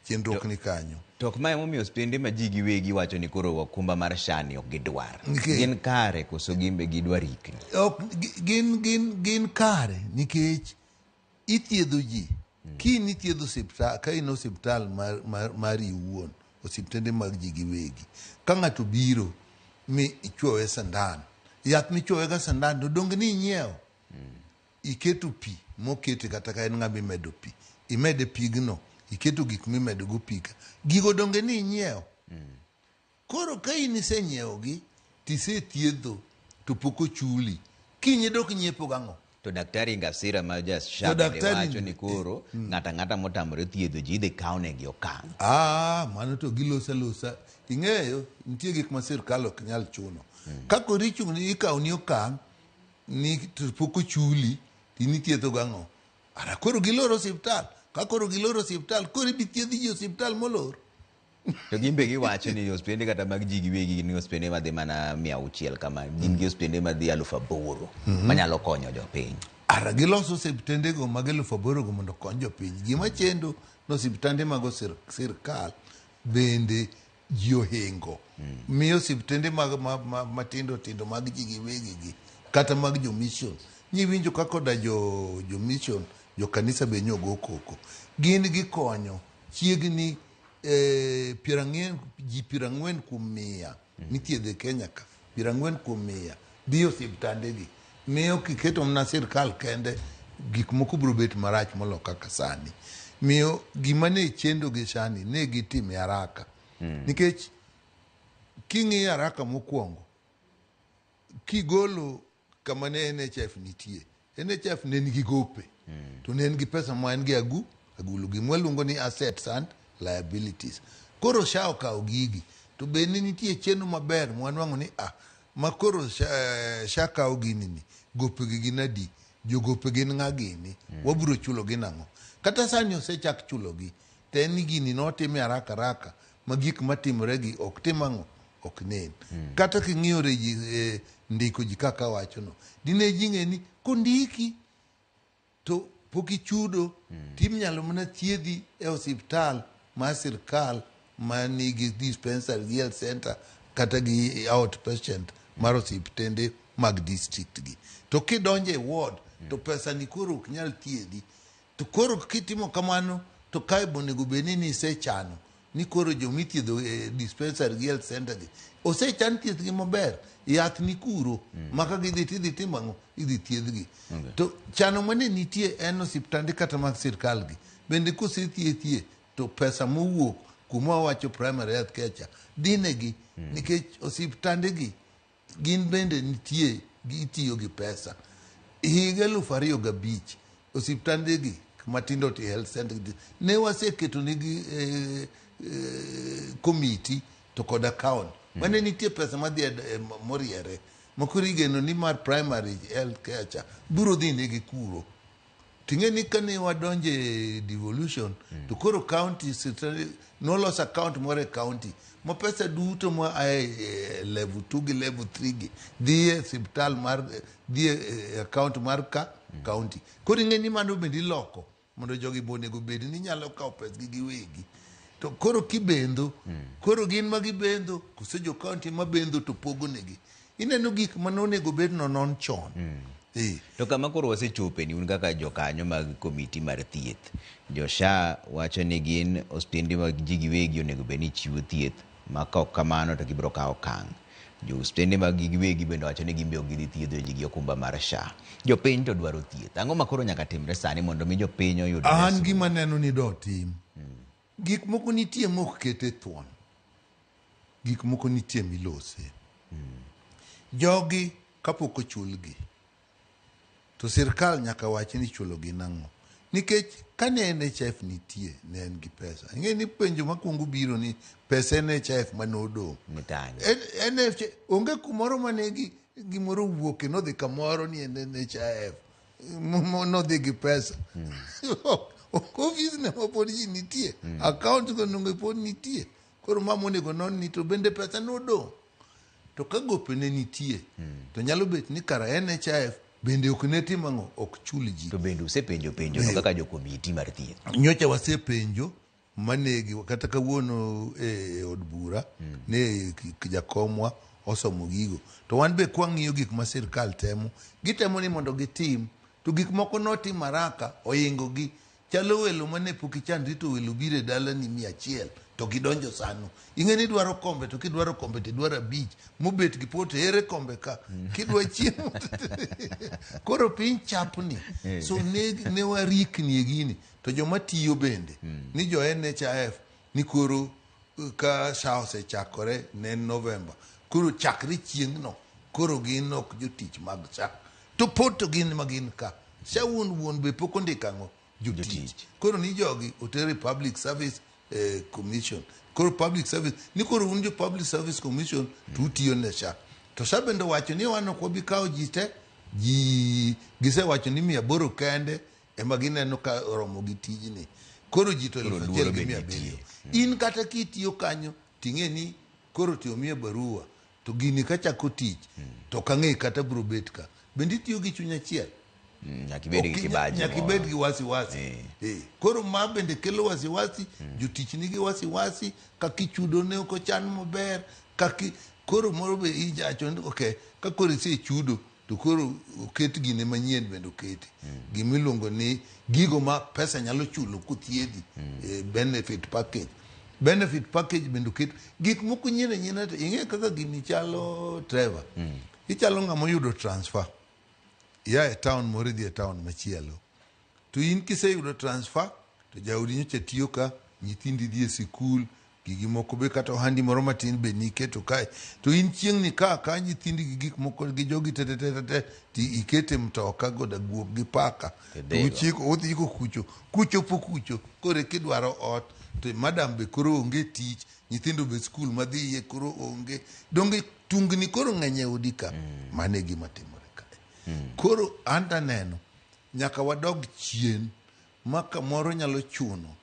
chandruok ni kanyo To ok mae emomiyo osiptende ma ji giwegi wacho ni koro okumba mar SHA ni ok gidwar. Nikech- Gin kare koso gin be gidwa rikni. ok gin gin gin kare nikech ithiedho ji Kin ithiedho osiptal, ka in osiptal mar, mar, mari iwuon, osiptende mag ji giwegi. Ka ng'ato biro mi ichuowe sandan, yath michuowe ga sandan to donge ni inyiewo? Iketo pi mokete kata ka en ng'ama imedo pi, imede pigno, iketo gik mimedo go pi ka. Gigo donge ni inyiewo? Koro ka in isenyiewogi tisethiedho to pok ochuli, kiny idok nyiepo gang'o? To Daktari Ngasira ma ja SHA To bende daktari wacho ni koro ng'ato ang'ata motamore thiedho ji idhi kawnegi okang'. Ah, mano to giloso alosa. Ing'eyo, nitie gik ma sirkal ok nyal chuno. Ka koro ichung' ni ikawoni okang' ni to pok ochuli, to in ithiedho gang'o? Ara koro giloro osiptal. Ka koro giloro osiptal, koro ibi thiedh ji e osiptal molor. To gin be giwacho ni osiptende kata mag ji giwegi gin osiptende madhi mana 600 kama, gin gi osiptende madhi 8000 manyalo konyo jopiny. Ara giloso osiptendego mag 8000 go mondo okony jopiny. Gima chendo ni osiptande mag sirkal bende ji ohingo. Miyo osiptende mag matindo tindo mag ji giwegi gi kata mag jo mission. Nyiwinjo ka koda jo mission, jo kanisa be nyogo koko. Gin gikonyo chiegni ji 40% mithiedho e Kenya ka, 40% dhi e osiptandegi. Miyo kiketo mana sirkal kende, gik moko biro bet marach molo kaka sani. Miyo gima ne chendo gi sani ne gitime haraka. Nikech king'iyo haraka mokwongo, kigolo kama ne NHIF nitie, NHIF ne nigi gope, to ne en gi pesa ma en gi agulu, gima waluongo ni assets and liabilities. Koro SHA okawo gigi, to be ne nitie chenro maber mwanwang'o ni ma koro SHA kawo gini ni, gopegi gin adi, jogope gin ng'a gini, wabiro chulogi nang'o. Kata sani osechak chulogi, to en ni gini notime haraka haraka, ma gik matimore gi ok tim ang'o, ok nen. Kata king'iyo ndiko ji kaka wachono, dine ji ng'e ni kondiki to pok ichudo, tim nyalo mana thiedhi e osiptal mar sirkal manigi dispensary gi health center kata gi outpatient mar osiptende mag district gi. To kidonjo e ward to pesa ni koro ok nyal thiedhi. To koro kitimo kamano to kae bonego bed ni nisechano ni koro jomithiedho e dispensary gi health center gi osechan thiethgi maber, yath ni kuro, maka gidhi tidhi timo ang'o, idhi thiedhgi. To chano mane nitie en osiptande kata mag sirkal gi bende kosethiethie to pesa mowuok kuma wawacho primary health care cha dhinegi, nikech osiptande gi gin bende nitie gitiyo gi pesa. Higa 2005 osiptande gi matindo ti health center gi, ne waseketo nigi komiti to kod account mane nitie pesa madhi moriere makoro igeno ni mar primary health care cha biro dhi negi kuro. Ting'e ni kane wadonje e devolution to koro county noloso account moro e county ma pesa duto ma a e level 2 gi level 3 gi dhi e osiptal mar dhi e account mar ka county. Koro ing'e ni mano bende iloko mondo jogi be onego bed ni nyalo kawo pesgi giwegi. To koro kibendho, koro gin ma gibendho koso jo county ma bendho to pogo negi. Ineno gik mane onego bed nonon chon. To kama koro wasechope ni un kaka jokanyo mag komiti mar thieth, jo SHA wacho ni gin osiptende mag ji giwegi onego bed ni chiwo thieth, ma ka ok kamano to gibiro kawo okang'. Jo osiptende mag ji giwegi bende wacho ni gin be ok gidhi thiedho ji gi okumba mar SHA. Jopiny to dwaro thieth. Ang'o ma koro nyaka timre sani mondo mi jopiny oyud An resruok? gima neno ni do tim. Gik moko nitie mok kete thuon. Gik moko nitie milose. Jogi kapok ochulgi to sirkal nyaka wach ni chulogi nang'o. Nikech kane NHIF nitie ne en gi pesa. Ing'e ni penjo makwongo biro ni pesa NHIF mane odong'. NHIF onge kumoro mane gimoro owuoke nodhi kamoro ni en NHIF. Nodhi gi pesa. Ofis ne ma pod ji nitie. Account go onego pod nitie. Koro ma monego non ni to bende pesa nodong'. To ka gope ne nitie, to nyalo bet ni kara NHIF bende ok ne tim ang'o, ok chul ji. To bende usepenjo penjo no kaka jo komiti mar thieth? Nyocha wasepenjo manegi kata kawuono e od bura ne jakomwa osomo gigo. To wan be kwang'iyo gik ma sirkal temo, gitemo ni mondo gitim, to gik moko notim haraka oingo gi. Chalo welo mane pok ichanri to welo biro e dalani 100 to gidonjo sano. Ing'e ni idwaro kombe to kidwaro kombe to idwaro abich mobet gi poto ere kombe ka kidwa chiemo koro piny chapni. So ne warikni e gini to joma tiyo bende ni jo NHIF ni koro ka SHA osechakore ne en November koro chakre chieng'no koro gin ok jotich mag SHA to pod to gin ma gin ka SHA wuon wuon be pok ondiko ang'o jotich koro ni jogi oter e Public Service Commission koro Public Service ni koro un jo Public Service Commission to utiyo ne SHA to SHA bende owacho ni wan ok wabi kawo ji te ji gisewacho ni 800 kende ema gineno ka oromo gi tijni koro ji to Koro 1700 luoro be 700 in kata kitiyo kanyo ting'e ni koro ti omiye barua to gini kachako tich to ok ang'e kata bro bet ka bende itiyo gi chuny achiel Nyaka ibed gi Ok kibaji nyaka moro. ibed gi wasiwasi Koro ma bende kelo wasiwasi jotich nigi wasiwasi kaka ichudo ne ok ochan maber kaki koro moro be ijacho ni okay ka koro isechudo to koro oket gine manyien bende oketi gimiluongo ni gigo ma pesa nyalo chulo kothiedhi benefit package benefit package bende oket gik moko nyien anyiena to ing'e kaka gini chalo Trevor ichalo ng'ama oyudo transfer ia e town moro idhi e town machielo to in kiseyudo transfer to jaodi nyocha tiyo ka nyithindi dhi e sikul gigi moko be kata ohandi moro matin be niketo kae to in chieng' ni ka ka nyithindi gi gik moko gi jogi te te te te te ti ikete mtoka goda guok gi paka to Tidhigo. uchiko udhigo kucho kuchopo kucho koro kidwaro ot to madam be koro onge tich nyithindo be skul madhiye koro onge donge tungni koro ng'eny e odi ka mano e gima timore kae koro an taneno nyaka wadog chien ma kamoro nyalo chuno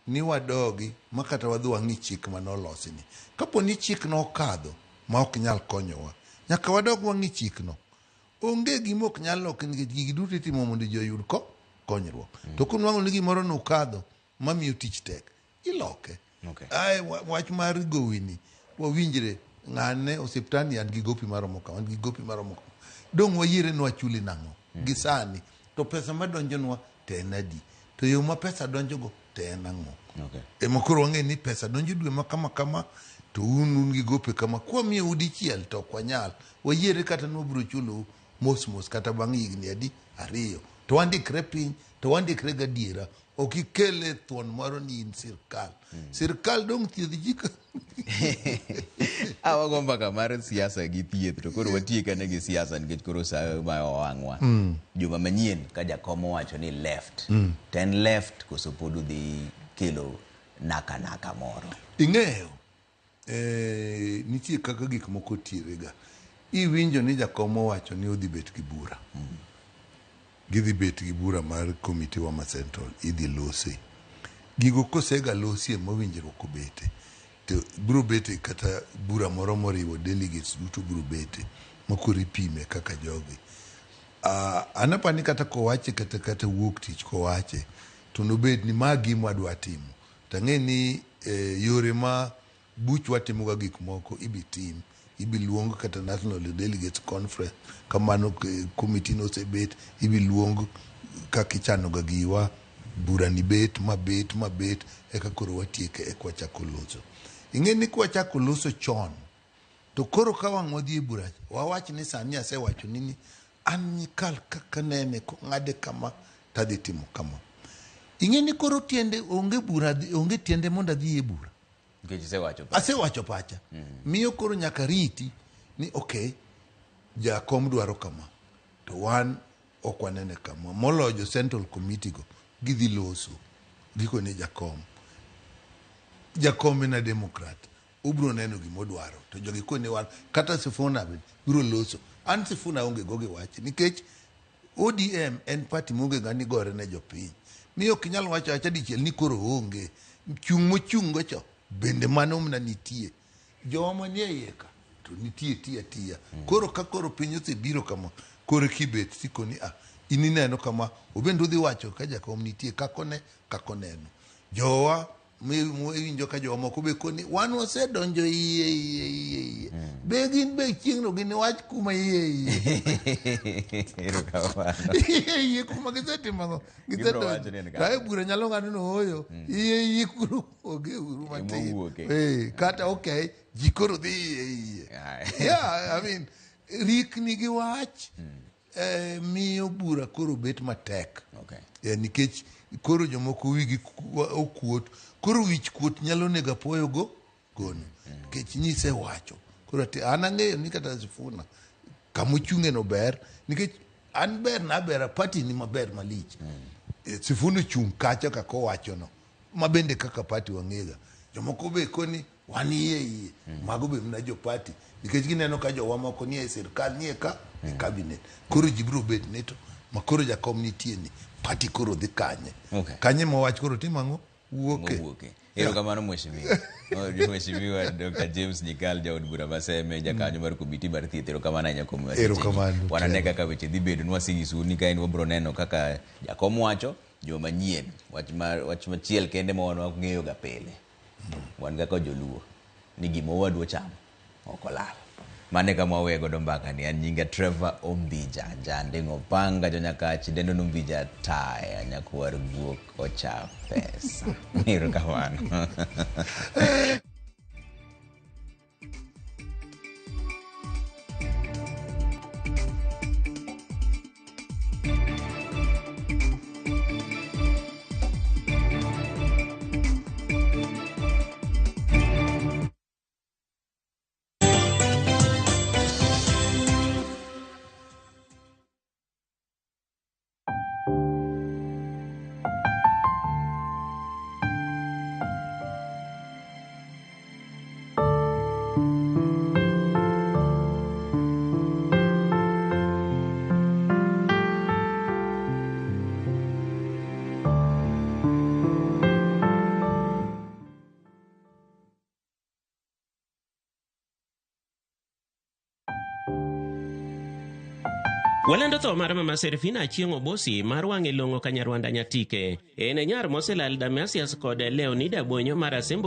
ni wadogi ma kata wadhi wang'i chik manolosi ni kapo ni chik nokadho ma ok nyal konyowa nyaka wadog wang'i chikno onge gima ok nyal loki nikech gigi duto itimo mondo ji oyud ko konyruok to kunwang'o ni gimoro nokadho mamiyo tich tek iloke Okay. Ae, wach mar gowi ni wawinjre ng'ane osiptandni an gi gopi maromo kama an gi gopi maromo kama dong' wayiere ni wachuli nang'o gi sani to pesa madonjonwa to en adi to yo ma pesa donjogo to en ang'o Okay. ema koro wang'e ni pesa donjo dwe ma kama kama to un un gi gope kama kwamiyou dichiel to ok wanyal wayiere kata ni wabiro chulou mos mos kata bang' higni adi ariyo to wandikre piny to wandikre gadiera ok ikele thuon moro ni in sirkal sirkal dong' thiedh ji ka Wago mbaka mar siasa gi thieth to koro watiek ane gi siasa nikech koro sa ma owang'wa. Juma manyien ka jakom owacho ni left to en left koso pod udhi kelo naka naka moro. Ing'eyo nitie kaka gik moko tiere ga iwinjo ni jakom owacho ni odhi bet gi bura gidhi bet gi bura mar komiti wa ma central idhi lose gigo kosega losie mowinjruok obete to biro bete kata bura moro moriwo delegates duto biro bete ma koro ipime kaka jogi an apani kata kowache kata kata wuok tich kowache to nobed ni ma gima wadwa timo tang'e ni yore ma buchwa timoga gik moko ibi tim ibi luong kata National Delegates Conference kamano komiti no osebet ibi luong kaka ichanoga giwa bura ni bet mabet mabet eka koro watieke eka wachako loso ing'e ni kwachako loso chon to koro ka wang' wadhi e bura wawach ni sani asewacho ni ni an nyikal kaka nene kong'ade kama tadhi timo kama ing'e ni koro tiende onge bura onge tiende mondo adhi e bura Nikech isewacho pacha. asewacho pacha miyo koro nyaka riti ni okay jakom dwaro kama to wan ok wanene kama moloyo jo central committee go gidhi loso gikone jakom jakom en a democrat obiro neno gimodwaro to jogi kone wan kata Sifuna be biro loso an Sifuna onge go gi wach nikech ODM en party maonge ng'ani gore ne jopiny miyo ok inyal wacho acha dichiel ni koro onge chung' mochung' go cho bende mano mana nitie jowa manie iye ka to nitie tiya tiya koro ka koro piny osebiro kama koro kibet tikoni ah in ineno kama obende udhi wacho ka jakom nitie kako ne kako neno jowa Iwinjo ka jomoko be koni wan wasedonjo iye iye iye iye be gin be chieng'no giniwach kuma iye iye Erokamano. iye iye kuma gisetimo ang'o Gibiro wacho ni en gisedonjo kare. kae bura nyalo ng'ado ni ooyo iye iye kuro onge uru matin Emowuoke. Eh, kata okay ji koro dhi iye iye yeah, I mean, rikni gi wach miyo bura koro bet matek Okay. Nikech koro jomoko wigi okuot koro wich kuot nyalo nego apuoyo go gono nikech nyise wacho koro ati an ang'eyo ni kata Sifuna kamochung'e no ber nikech an ber na bera party ni maber malich Sifuna ochung' kacha kaka owacho no ma bende kaka party wang'ega jomoko be koni wan iye iye mago be mana jo party nikech gineno ka jowa moko nie sirkal nie ka e cabinet koro ji biro bet ni to ma koro jakom nitie ni party koro dhi kanye Okay. kanye ma wach koro timo ang'o wuoke Mowuoke. Erokamano mheshimiwa. Mheshimiwa Dr. James Nyikal jaod bura ma Seme jakanyo mar komiti mar thieth erokamano ahinya kuom wechegi. Erokamano, Wanane Trevor. kaka weche dhi bedo nwasenyisou ni kaen wabiro neno kaka jakom wacho joma nyien wach wach machiel kende ma wan wang'eyo ga pile wan kaka joluo ni gima owadu ochamo ok olal mano e kama waweyo godo mbaka ni an nyinga Trevor Ombija Janding'o Panga jonyakach dendo Ombija taya nyakwar guok ocha pesa erokamano. Walando tho mar mama Serfina Achieng' Obosi mar wang'e long'o Kanyarwanda Nyatike. En e nyar moselal Damasius kod Leonida Bonyo mar Asembo.